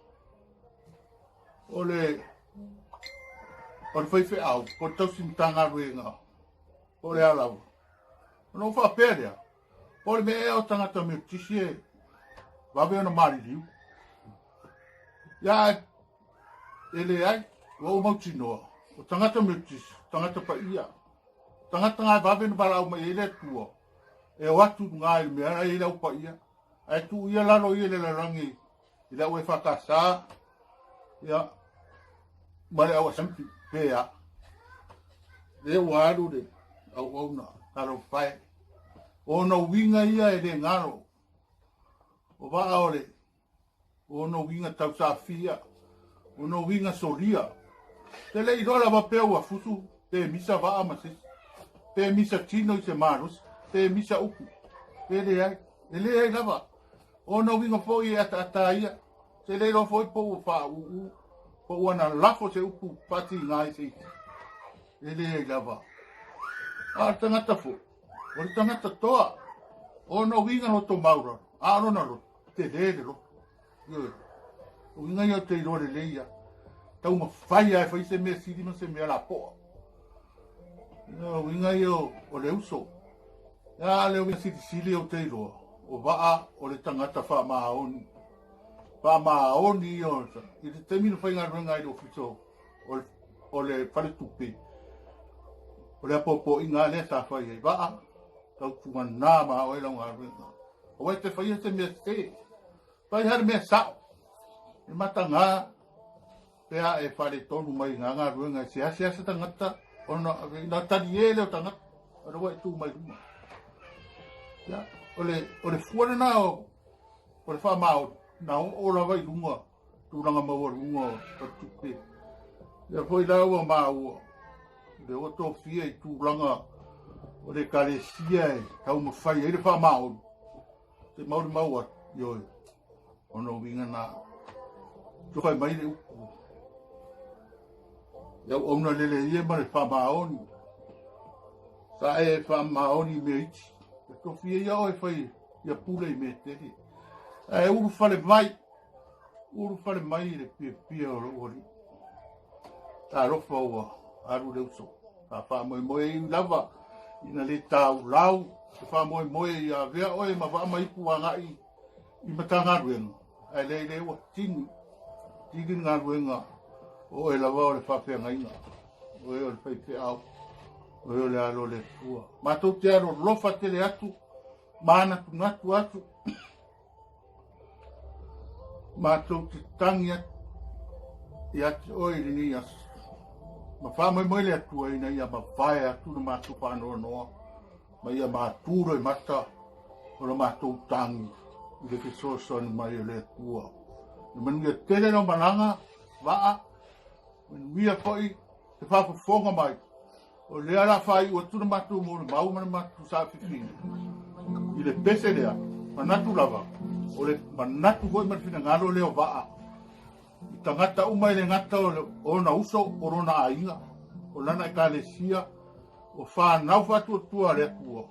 o le o le faifeau, po o le tausi Matagaluega, po o le a lava. Ona ou faapea lea, po o le mea ea o tagata Metotisi e vave ona maliliu. Ia, e leai, ua ou mautinoa, o tagata Metotisi, tagata paia, tagata na e vave ona valaau mai ai le Atua, e o atu i luga i le mea e i ai le au paia, ae tuu ia lalo ia i le lalolagi i le au EFKS, ia, ma le au Assembly, pe a. Lea ua alu le auauna, talofa e. O ona uiga ia e le galo, o vaa o le O ona uiga tausafia, o ona uiga solia. Te le iloa lava pe ua fusu, pe misa vaa ma se isi, pe misa tino i se malosi, pe misa upu, pe leai, e leai lava. Ona uiga foi e ataata ia, te le iloa foi po ua faauu, po ua na lafo se upu faatiga i se isi. E leai lava. A o le tagata foi, o le tagata toa, ona uiga loto maulalo, a o lona loto, tele le loto. Ioe. O uiga ia ou te iloa lelei ia. Taumafai lava e fai se mea sili ma se mea lapoa. O uiga ia o le uso. A le uiga silisili ou te iloa, o Vaa o le tagata faamaoni. Faamaoni ia o i le taimi na faigaluega ai i le ofisa o le faletupe, o le apoapoaiga lava lea sa fai ai. Vaa, tautuana ma oe lau galuega. Aua e te faia se mea sese. Fai lava le mea sao. E mataga pe a e faaletonu mai i ngā galuega e seasea se tagata ona ina talie lea o tagata o le ua e tu mai luma. Ia, o le, o le fua lena o, o le faamaoni, na oo lava i luga, tulaga maualuga o faletupe. Ia foi la ua maua, le ua tofia i tulaga o le ekalesia e taumafai ai le faamaoni, te maulimau atu, ioe, ona uiga na fai mai le upu. Le auauna lele ia ma le faamaoni. Sa e faamaoni i mea iti. E tofia ia oe fai ia pule i mea tele. Ae ulufale mai, ulufale mai i le fiafia o lou alii. Talofa ua alu le uso. Sa faamoemoe i lava ina le taulau se faamoemoe ia avea oe ma vaa ma ipu agai i Matagaluega, ae leai lea ua tini, tini le galuega o oe lava o le faafeagaiga, o oe o le faifeau, o oe o le alo o le Atua. Matou te alolofa tele atu, manatunatu atu, matou te tangi atu ia te oe i lenei aso. Ma faamoemoe le Atua ina ia mavae atu le matou faanoanoa ma ia matu loimata o le matou tagi i le fesoasoani mai o le Atua. Ia manuia tele lau malaga, Vaa, manuia foi te faafofoga mai. O lea la faaiu atu le matou molimau ma le matou saafifiga i le pese lea, manatu lava, o le manatu foi ma le finagalo lea o Vaa, i tagata uma e le gata o ona uso, o lona aiga, o lana ekalesia, o fanau faatuatua a le Atua,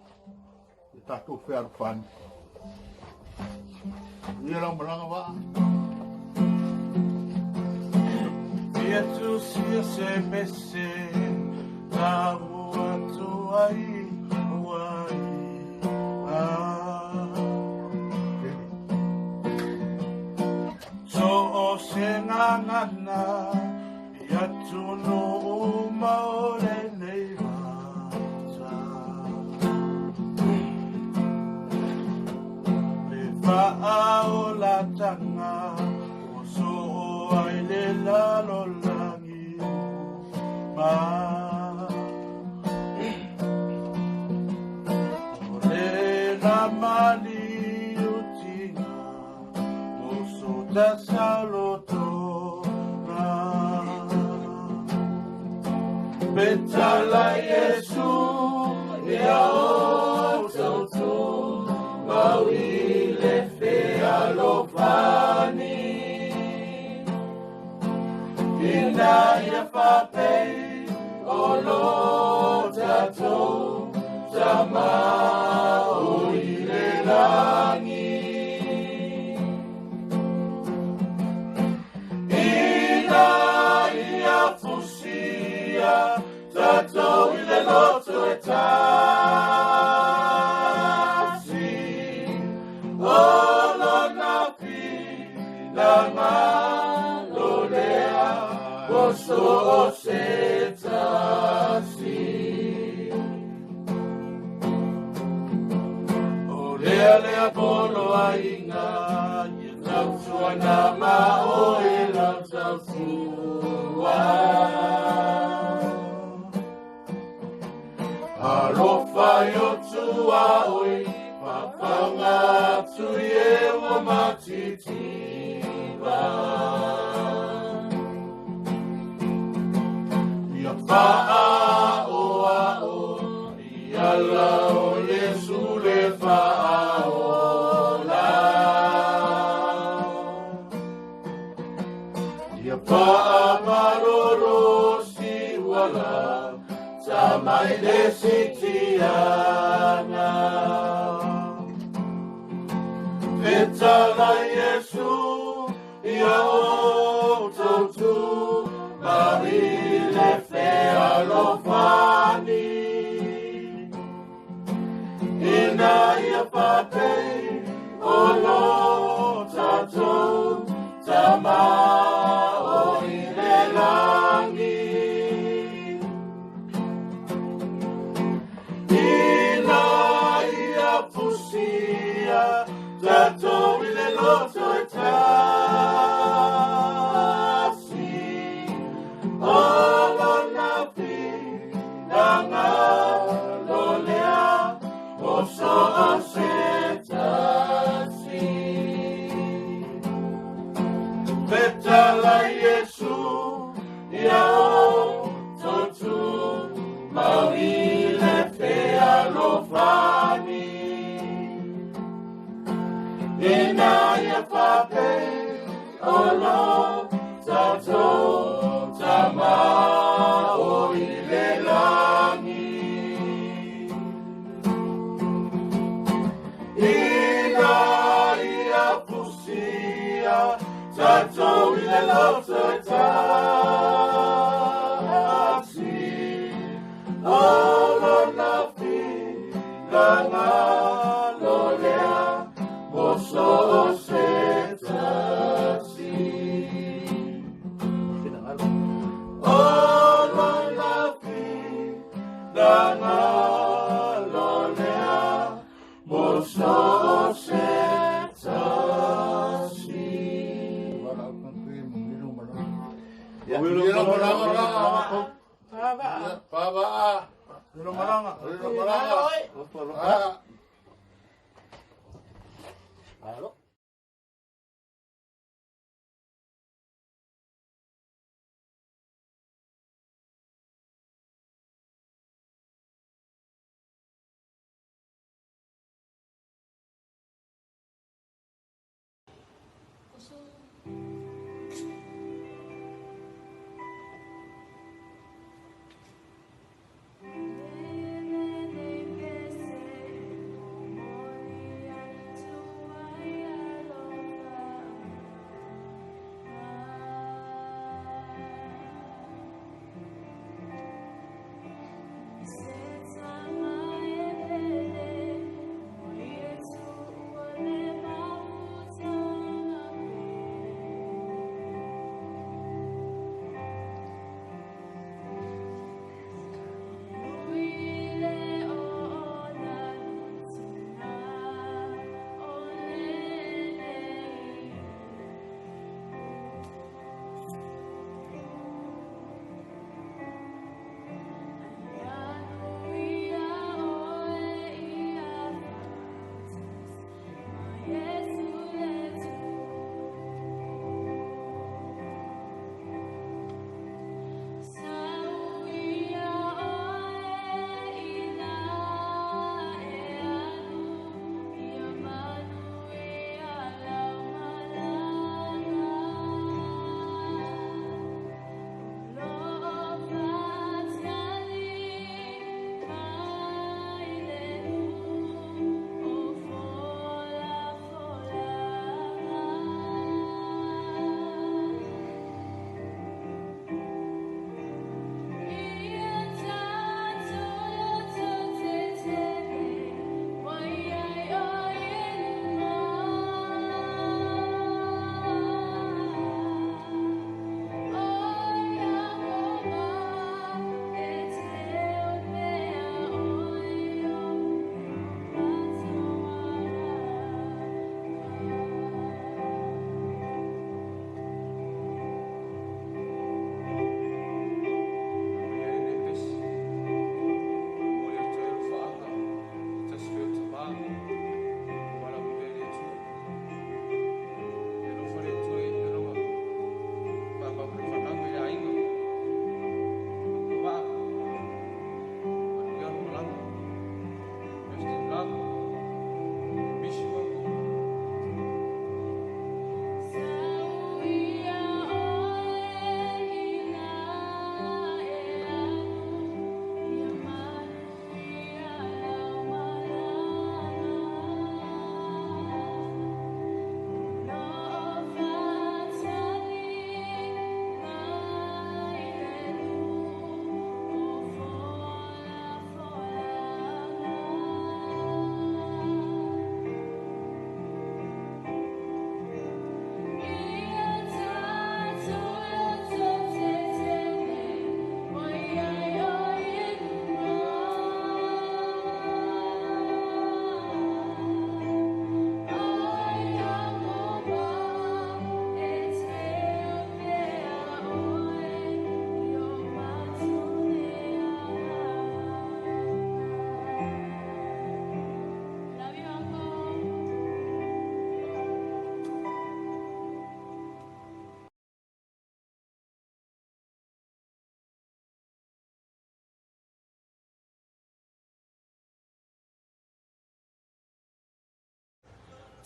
e tatou fealofani. Ia lau malaga Vaa. Ia tusia se pese tau atu ai ua i So o se ngangana i atunuu uma o lenei vata. Le faaolatanga ua soo ai le lalolagi uma. O le namaliutinga mo so tasaulotoga. Petala Iesu ia o tautu mau i le fealofani. Ina ia faapei o lo tatou Tama o i le lagi. Ina ia fusia tatou i le loto e tasi, o lona finagalo lea o so o se tasi. O lea lea poloaiga ia tautuana ma oe lau tautua. Alofa i o tuaoi, fafaga atu i e ua matitiva. Ia faaoao i ala o Iesu le faaola. Tama i le sitiaga. Fetala Iesu ia outou tu mari le fealofani. Ina ia faapei o lo tatou Tama o i le lagi. Ina ia fusia tatou i le loto e tasi, o lona finagalo lea o so o se tasi. Fetala Iesu ia outou tu mau i le fealofani. Ina ia faapei o lo tatou Tama o i le lagi. Ina ia fusia tatou i le loto e tasi, o lona finagalo lea mo so o se tasi. Finagalo. O lona finagalo lea mo so o se tasi. Ia. Lilo malaga malaga. Pava. Pava. Lilo malaga. Lilo malaga. Loto alofa. Ah. Alo.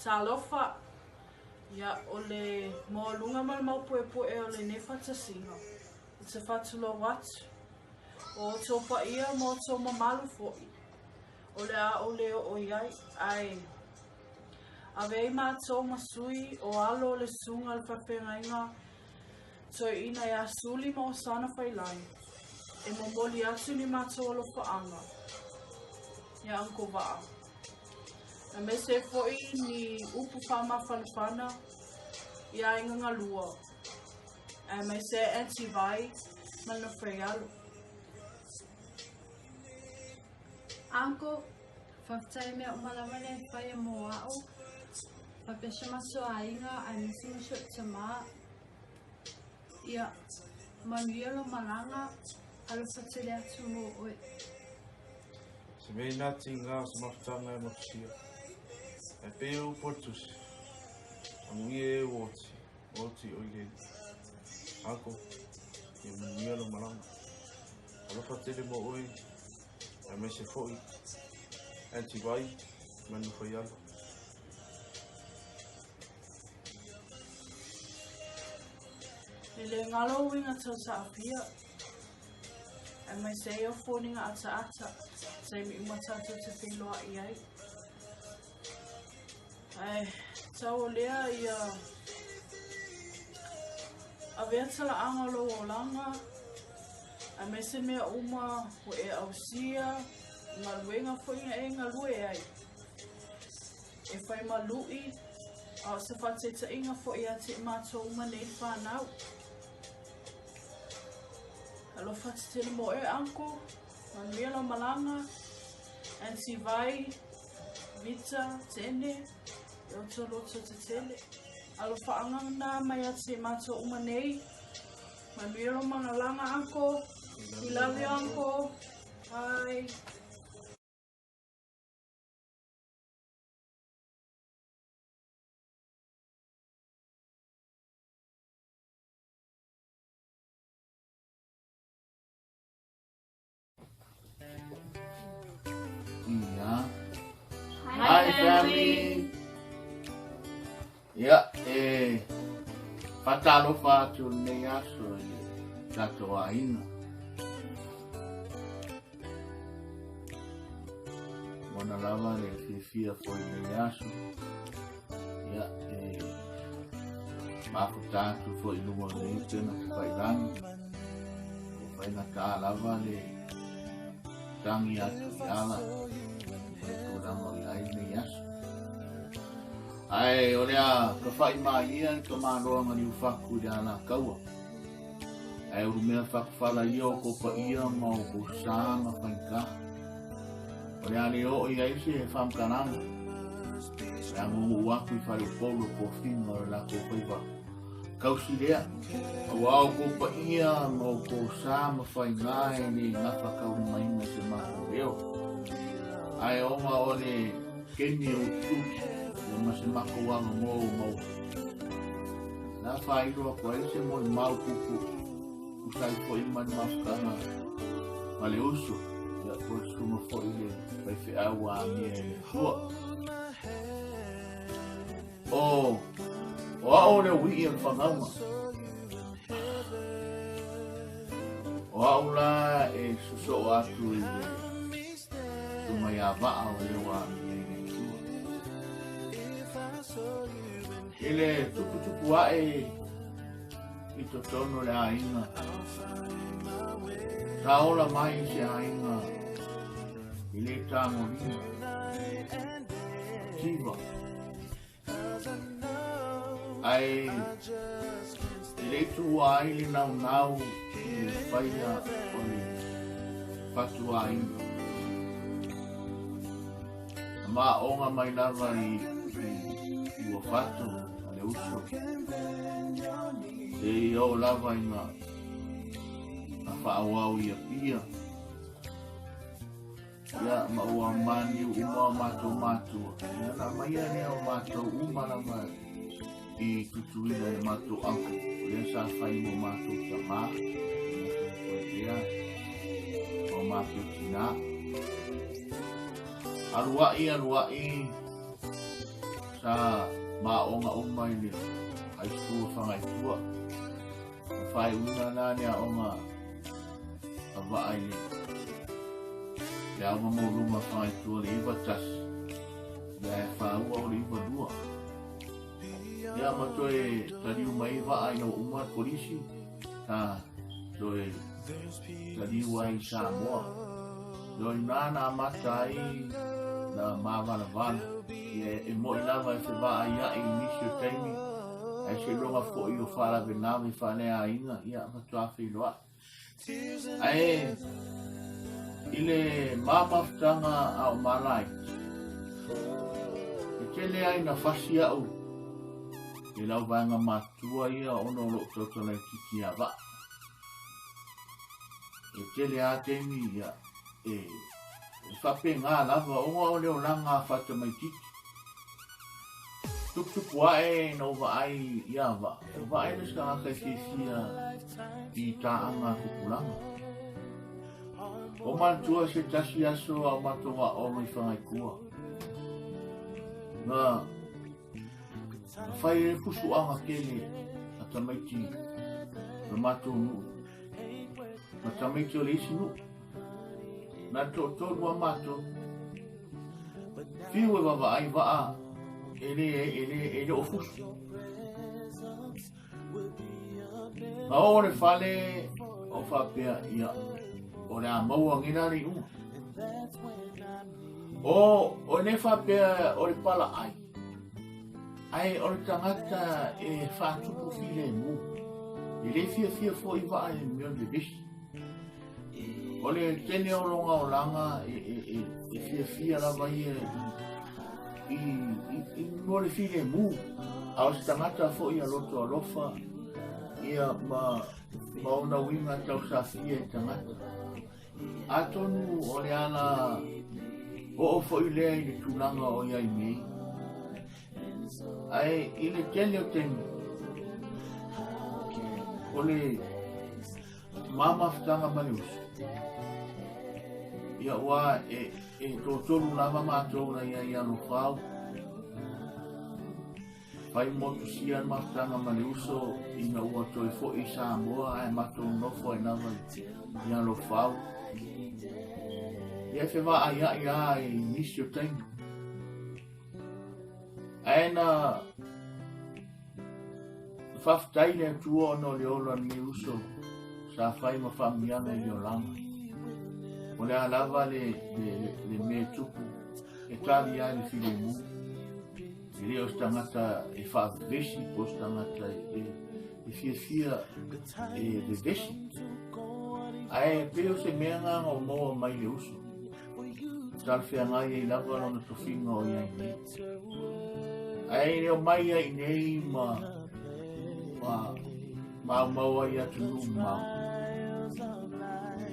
Talofa! Ia, o le maualuga ma le maupuepue o lenei faatasiga, ou te faatulou atu. O outou paia ma outou mamalu foi, o le a ou le oo i ai, ae ave ai matou ma sui o alo o le susuga i le faafeagaiga toeaina ia Suli ma Osana Failagi, e momoli atu ni matou alofaaga ia Uncle Vaa. Aemaise ai foi ni upu faamafanafana i aiga galua, aemaise ai Aunty Vai ma le Nofaialo. Uncle, faafetai mea uma lava lea e faia mo a'u, faapea si o matou aiga aemaise ma si o'u tamā. Ia, manuia lou malaga, alofa tele atu mo oe. Se mea inā tīngā o se mafutaga e motusia, Ae pei e upu a le tusi, Amuia e ua oti, ua oti oi le Alii. Uncle, ia manuia lou malaga. Alofa tele mo oe, aemaise foi Aunty Vai ma le Nofaialo. E le galo uiga tau taafia, aemaise ai o foliga ataata, taimi uma tatou te feiloai ai. Ae tau o lea ia avea talaaga o lou olaga, aemaise mea uma ua e ausia, i galuega foi na e galue ai. E fai ma luʻi, a o se faataitaiga foi ia te i matou uma nei le fanau. Alofa tetele mo oe, Uncle. Manuia lau malaga. Aunty Vai, Vita, Tene, e outou loto tetele. Alofaaga na mai ia te i matou uma nei. Manuia lou malalaga, Uncle. We love you, Uncle. Bye. Ia. Hi family. Ia, e faatalofa atu lenei aso i le tatou aiga. Mona lava le fiafia foi lenei aso. Ia, e mafuta atu foi i luga o lenei upega tafailagi. Ua faigata lava le tagi atu i ala o le tulaga o i ai lenei aso. Ae o le a tafa'i malie le tamaloa na liufaku i le alataua. Ae ulumea fatufala ia o kou paia ma o kou sa ma faigata. O le a le oo i ai se faamatalaga. O le a gugu'u atu i faleupolu o tofiga o le latou faiva tausi lea. Auā o kou paia ma o kou sa ma faiga e le gafataulimaina i se matou leo. Ae ona o le keni e utiuti ia ma se matou avanoa ua maua. Na faailo atu ai se molimau puupuu tusa ai foi ma le mafutaga ma le uso, ia po o le susuga foi i le faifeau ua agia e le Atua. O, o a'u o le ui'i o le fanauga. O a'u la e sosoo atu i le susuga iā Vaa o le ua agia i le Atua. I le tuputupu a'e i totonu o le aiga, sa ola mai i se aiga i le tagolima, tiva. Ae e le i tuua ai le naunau i le faia o le fatuaiga. Na maoga mai lava i ua fatu a le uso. Seia oo lava ina faaauau i Apia. Ia, ma ua maniu uma o matou matua. Ia, na aumaia lea o matou uma lava i Tutuila e le matou uncle. O lea sa fai mo matou tamā, matou pea, o matou tinā. Alua'i, alua'i, Sa maaoga uma i le high school o Fagaitua. Na faaiuina la le aoga a Vaa i le aoga maualuga o Fagaitua i le 91, ia e faaua o le 92. Ia ma toe taliu mai Vaa ina ua uma le kolisi, sa toe taliu ai i Samoa. O i ina na amata ai na māvalavala. Ia e moni lava e fevaaia'i i nisi o taimi, ae seiloga foi o faalavelave faaleaiga, ia faatoa feiloai. Ae i le ma mafutaga a o malaiti, e tele ai na fasi a'u e lau vaega matutua ia ona o lo'u tautala laitiiti ia Vaa. E tele a taimi ia e faapena lava ona o le olaga faatamaitiiti. Tuputupu ae na ou vaai ia Vaa, o Vaa e le o se tagata e fiafia i taaga tupulaga. O manatua se tasi aso a o matou aoga i Fagaitua. Na Na fai ai fusuaga tele a tamaiti o le matou nuu ma tamaiti o le isi nuu. Na le toatolu a matou. Fiu e vaavaai Vaa e le, e le, e le o fusu. Na oo le fale o faapea, ia, o le a maua nei la le iuga. O, o le faapea o le palaai, ae o le tagata e faatupu filemu. E le fiafia foi Vaa i mea o le vevesi. O le tele o lona olaga e, e, e, e fiafia lava ia i, i, i, i mo le filemu. A o se tagata foi a loto alofa ia ma, ma ona uiga tausafia i tagata. Atonu o le ala oo foi lea i le tulaga o i ai nei. Ae i le tele o taimi, o le ma mafutaga ma le uso, ia ua e, e toatolu lava matou na ia i Alofau, Fai motusia le mafutaga ma le uso ina ua toe foi i Samoa ae matou nofo ai lava i Alofau. Ia e fevaaia'i lava i nisi o taimi. Ae na faafetai le Atua ona o le ola o lenei uso sa fai ma faamiaga i le olaga. O le a lava le, le, le, le mea e tupu e tali ai le filemu. E le o se tagata e faavevesi po o se tagata e, e fiafia e vevesi. Ae pei o se mea na na o maua mai le uso. Talafeagai ai lava lona tofiga o i ai nei. Ae le o mai ai nei ma, ma maumau ai atunuu mamao.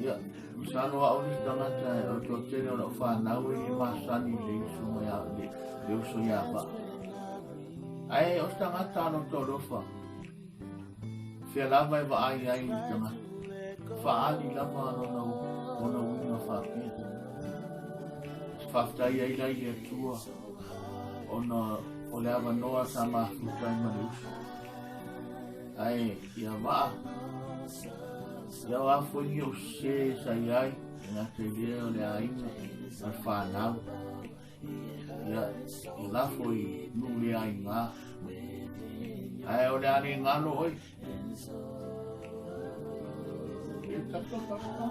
Ia, masalo au le isi tagata o le toatele o lau fanau e le masani i le uso mai a le, le uso ia Vaa. Ae o se tagata loto alofa, fea lava e vaai ai i le tagata, faaali lava lona, ona uiga faapea. Faafetai ai la i le Atua ona o le avanoa sa mafuta ai ma le uso. Ae ia Vaa, ia o a foi ni ou sese sa i ai, e gata i lea o le aiga ma le fanau. Ia, ia lafo i nuu le aiga. Ae o le a le galo oe. E tatou faafetai.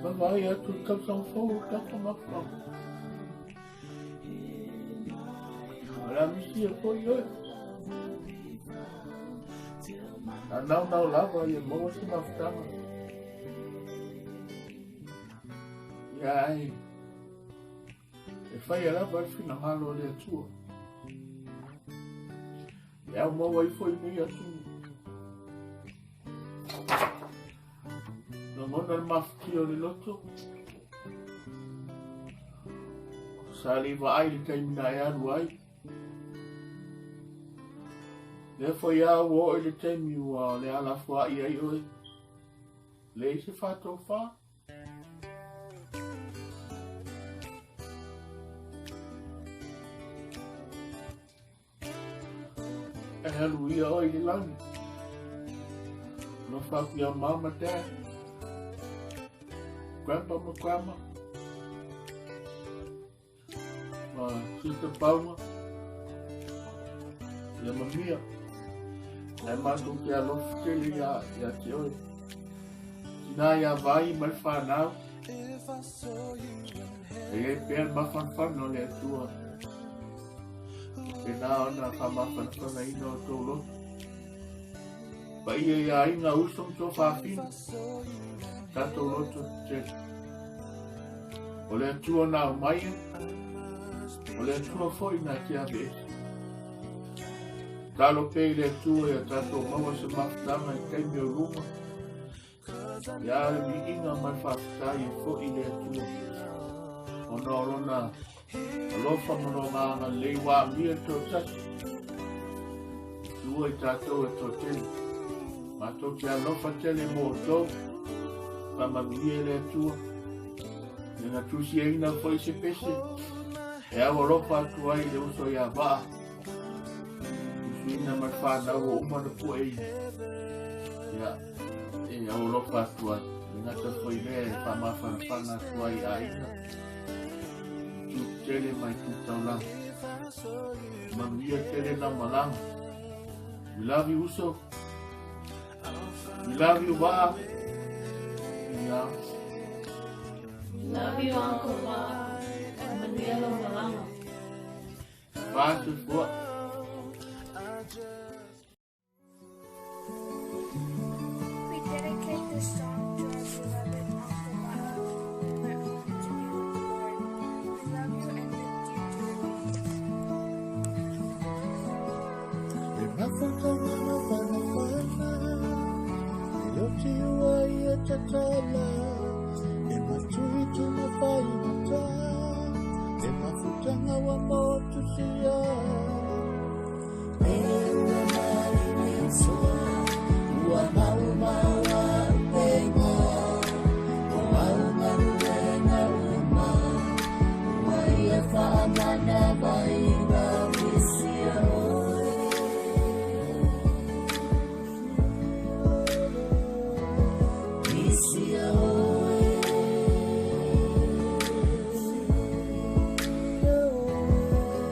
Vaavaai atu i le tausaga fou o le tatou mafutaga. O le a misia foi oe. A naunau lava ia maua se mafutaga. Ia ai, e faia lava le finagalo o le Atua. E au maua ai foi nei atunuu. Lagona le mafatia o le loto. Sa le vaai le taimi na e alu ai. Lea foi a ua oo i le taimi ua o le a lafoai ai oe. Leai se faatofā. E alu ia oe i le lagi. Alofa atu iā mama, dad, grandpa ma grandma, ma sister Pauma, ia ma Mia. Ae matou te alofa tele ia, ia te oe. Tina ia vai ma le whanau. E iai pea le mafanafana o le Atua. Pēnā ona whamafanafanaina o tō loto. Paia i aiga uso ma tō fafine. Tatou loto tele. O le Atua na aumaia, o le Atua foi na te ave ese. Talo pea i le Atua ia tatou maua se mafutaga i taimi o luma. Ia le viiga ma le faafetai e foi i le Atua. Ona o lona alofa ma lona agalelei ua amia le toatasi. Tua i tatou e toatele. Matou te alofa tele mo outou. Faamanuia e le Atua. Ia na tusiaina foi se pese e au alofa atu ai i le uso ia Vaa. Tusiina ma le whanau o uma na pue i. Ia, e au alofa atu ai. Le gata foi lea e whaamafanafana atu ai i aiga. I tū tele mai tū taulaga. Manuia tele lau malaga. We love you, uso. We love you, Vaa. Yeah. Love you, Uncle Vaa. Manuia lau malaga. Soifua. We dedicate this song to our beloved Uncle Vaa, who went home to be with the Lord. We love you and lift you dearly. E mafutaga mafanafana, e oti ua ia tatala, e matuitu mafaigata, e mafutaga ua motusia. E ua malilitua, ua maumau a upega, o au galuega uma, ua ia faamanavaina misia oe. Misia oe.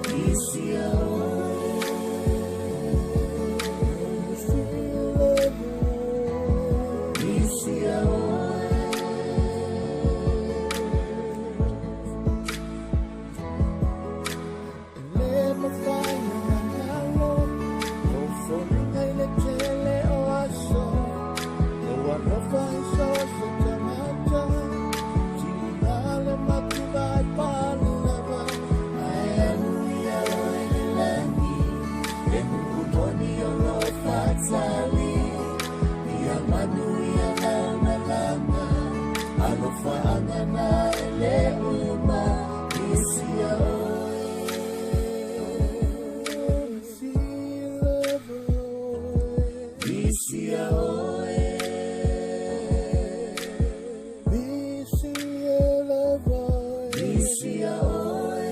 Misia oe. Misia oe. E le mafai ona galo, o foliga i le tele o aso, lou alofa i so o se tagata, tiga le mativa e pale lava, ae alu ia oe i le lagi, le nuu moni o lo o faatali, ia manuia lau malaga, alofaaga na e le uma, misia oe. Misia oe. Misia oe.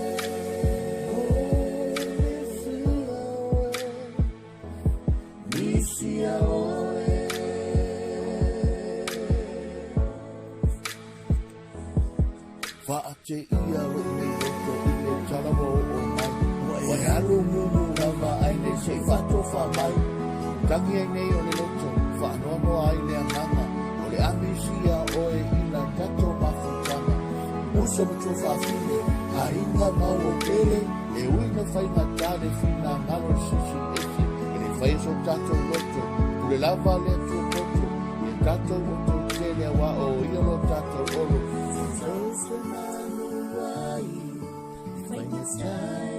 Misia oe. Faateia lou nei loto i le tala ua oo mai, ua e alu mumu lava ai nei se i faatofa mai. Tagi ai nei o le loto, faanoanoa ai le agaga, o le amisia oe i la tatou mafutaga. Uso ma tuafafine, aiga ma ua pele, e ui na faigata le finagalo le Silisili Ese, e le faia so tatou loto, pule lava le Atua poto, ia tatou outou tele auā o ia lo tatou olo. Tou te manu ai, i faigata e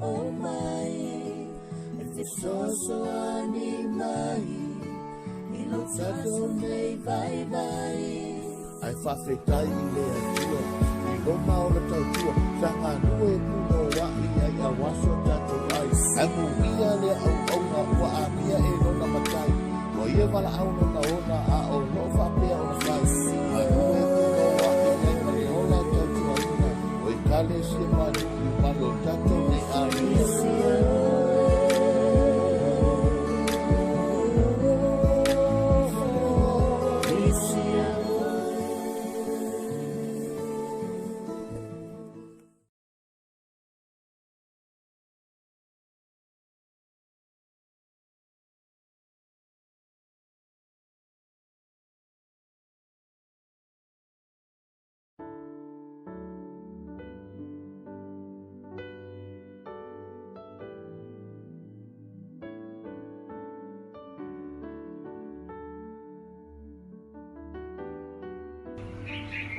oo mai, e fesoasoani mai, i lo tatou nei vaivai. Ae faafetai i le Atua i lona ola tautua, sa galue punouai ai auā so tatou ai. Ae muia lea auauna ua amia e lona matai, ua ia valaau lona ola a o loo faapea ona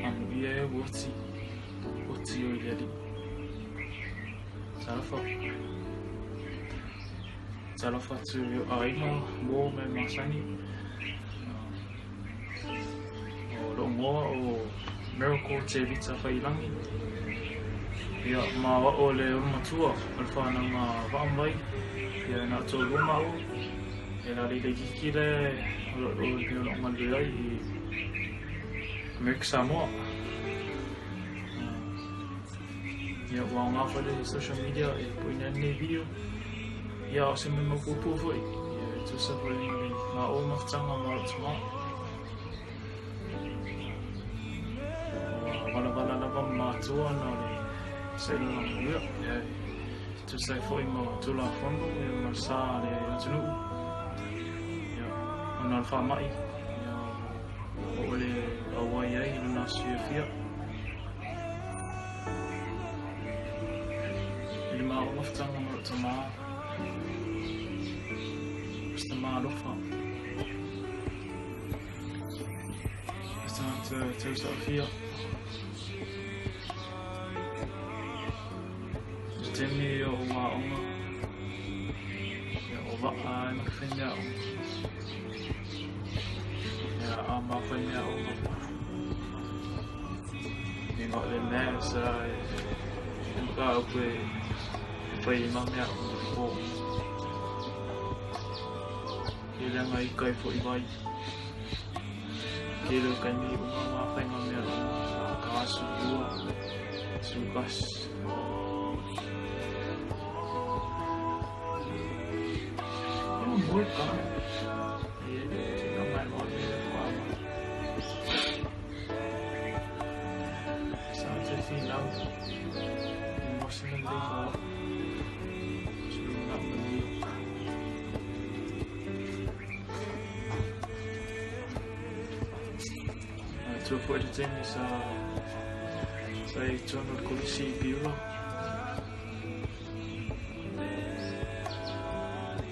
Amuia e ua oti, oti oe i le Alii. Talofa. Talofa atu i ou aiga, uo ma e masani. O lou igoa o Miracle Tevita Faiilagi. Ia, ma o au o le ulumatua o le whananga Vaamai. Ia, na o toalua maua. E la leila itiiti le o lo o le o galue ai i Amerika Samoa. Ia, ua aoga foi le social media e poina ai lenei video. Ia, o se mea mau puupuu foi. Ia, e tusa foi ma le ma ou mafutaga ma lou tama. Ua valavala lava ma matua ona o le sailiga manuia. Ia, e tusa ai foi ma Tulafono ia ma le sa a le atunuu. Ia, ona o le faamai, ia, ua oo le auai ai i lona aso fiafia. I le maua mafutaga ma lou tama, o se tama alofa. O se tagata tausaofia. I le taimi o ou aoga, ia o vaa e ma ke faimeaaoga. Ia a ma faimeaaoga foi. Inga o le mea sa e mataupu e fai ai ma mea o le pō. Ke leaga i kai foi vai. Ke leo kai mi uma ma fai ngā mea o sa ka asu lua, su kas. Ia moe ka. E te nga mai mo le kwa mai. Sa te whinau i masina lei mo au. Sulu ngā manuia. Tua foi le taimi sa sa i tonu le kolisi i Piula.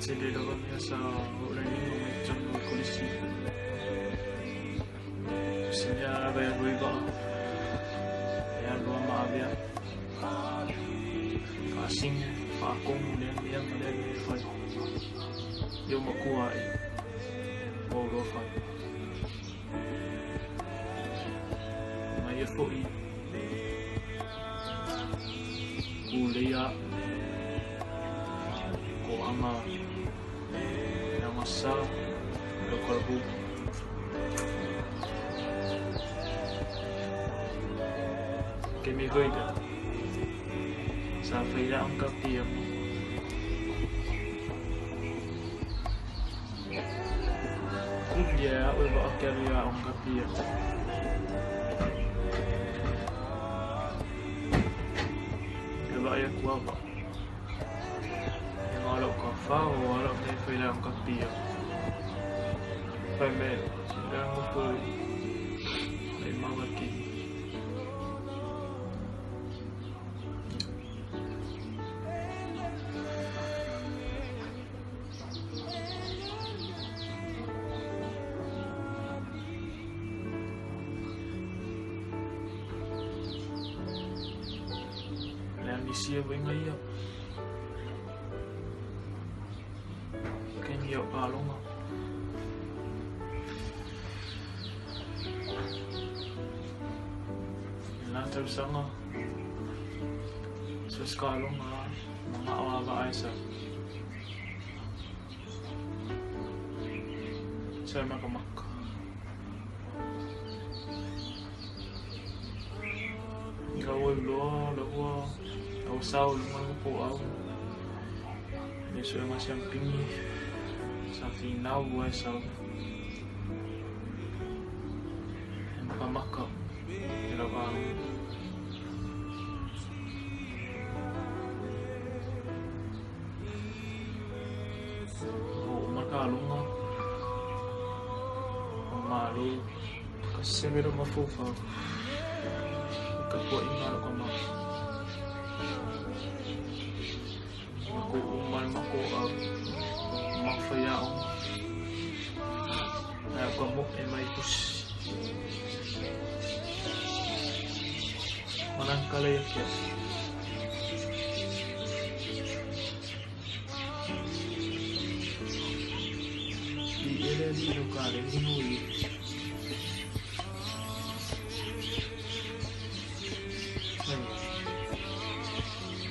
Tele lava mea sa hoʻolailima mai totonu o le kolisi. O se mea lava e alu ai vaa, e alu lava ma ave ai. Faasino, faakomu lea mea ma lea mea e fai. I ou makua aʻe, ua ou loa fai. Ma ia foʻi, kūleia aʻu, koaga e agasā i lau kalapū. Kei me foi lea, sa fai la ang kapi mo. Kulia au e waa ke alu ia ang kapi mo. E waa ia kuava. E ngā lau ka whao o ala me fai la ang kapi mo. Fai me, le ang foi e maua ki. Le amisia vainga ia. Kei ni au pālonga. I lā tausaga, so se kalonga ma ngā o ava ai sa. Sa makamaka. I ka ua loa, la ua, au sao lunga lunga po au. Le so e ngasi ampingi, sa finau ua e sao. E makamaka, e lau alonga. O makalonga, o malo, ka seve lo mafaufau, i ka puaʻiga o lou kama. Mako uma le mako au, mafai aoga. Ae o ka moe mai pusi. Manang kala ya kia. I ele li no ka le nui.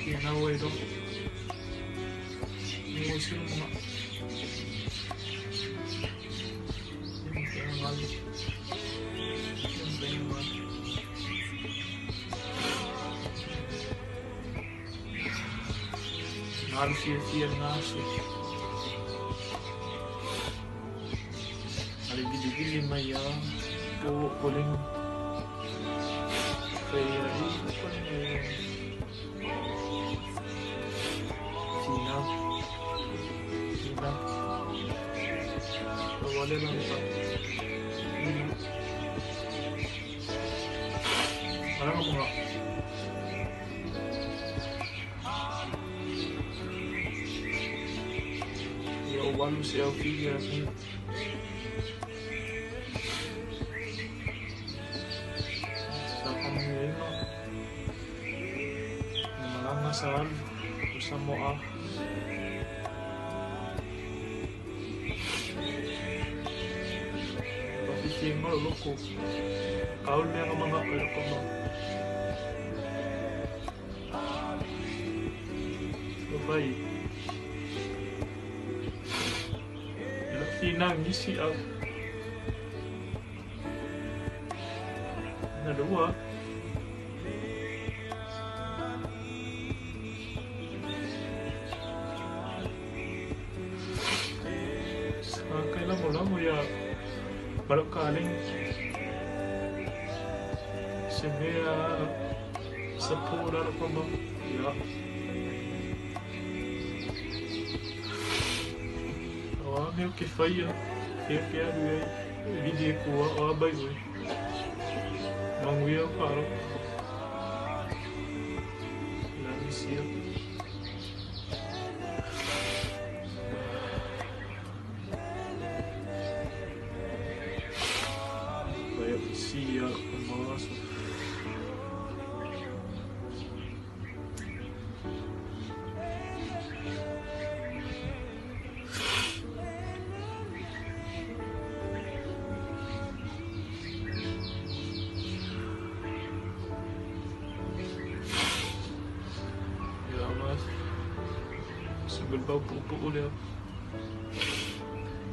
Ia na oi do. Ni o sinu mga. Ia mo kaya ngali. Ia mo kaya ngali. Ngalu fia fia ngaso. Ale vili vili mai a po kolenga. Fai ai kolenga. Tina. Tina. Wale lang pa. Alam mo nga. Ia o walu se au fia ni. Sa pamangina. Na malanga sa alu. O sa moa. Pafifienga o loko. Kaul mea nga mga o loko ma. O vai. Ela fina ngisi au. Na lua. Sa kaila mo lang mo ya. Balok kaling. Se mea sa pura loko ma. Ya. O a mea ke whaia, he ke aru ai, vili e kua o a bai oi. Manguia o wharo. La misia. Vai a fisia o maso. Sebelum pupu leo.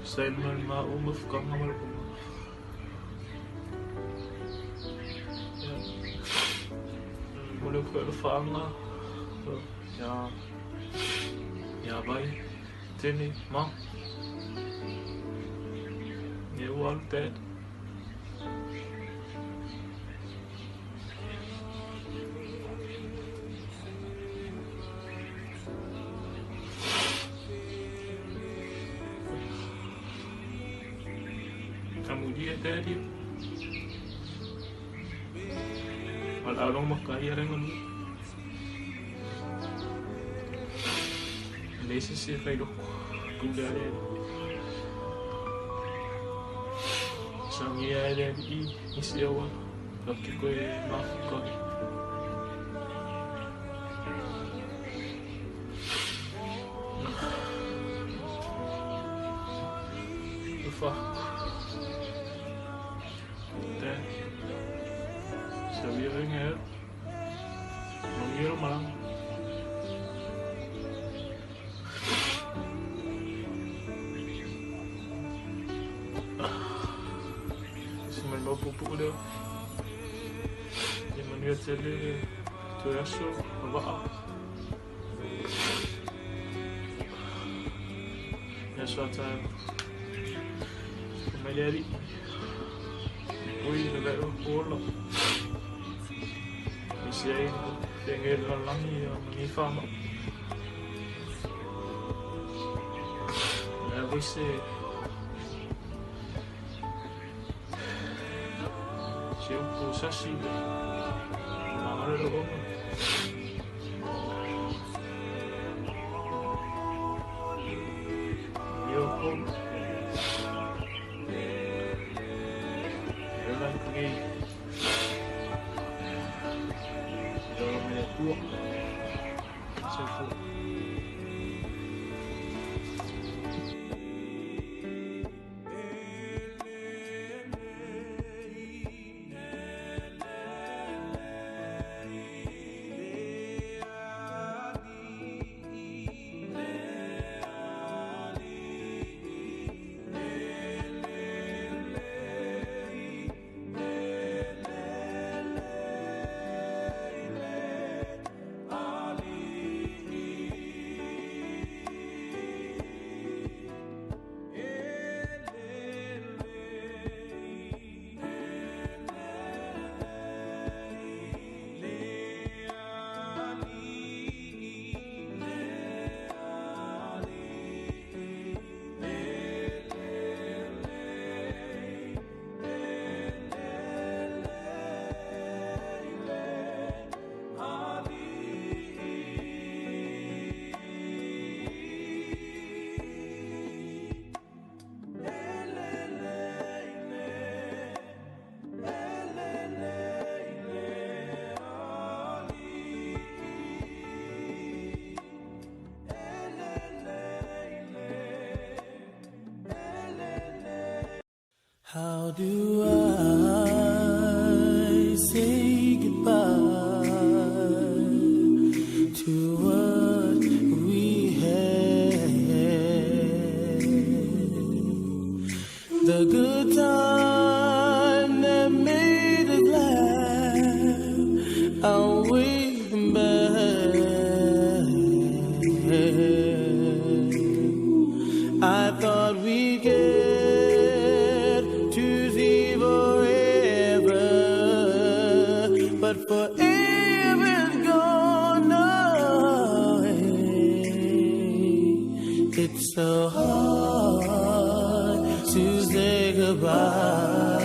Saya mau mafkang ngamal ko. Ya. Boleh ko faanga. Ya. Ya bai. Tini ma. Ya wal dad. Kamudia daddy. Wala along makaya rin ano. Lesi si kayo kundari. Sangia daddy isiawa. Laki ko e mafuka. Ufa. Dad. Sabi rin Mangira malang. Se man pupu leo. Ia manuia tele toe aso o vaa. Ia soa tae. O mai le ali. Ui, le veo ola. Isi ai whenga le langi a mangi whama. Le voi se se upu sasi mangare ro onga. Mio hou. E lai kugi. soifua. Soifua. How do I say goodbye to what we had? The good time that made us laugh, I'm waiting back. I thought we'd get to see forever, but forever's gone away. It's so hard to say goodbye.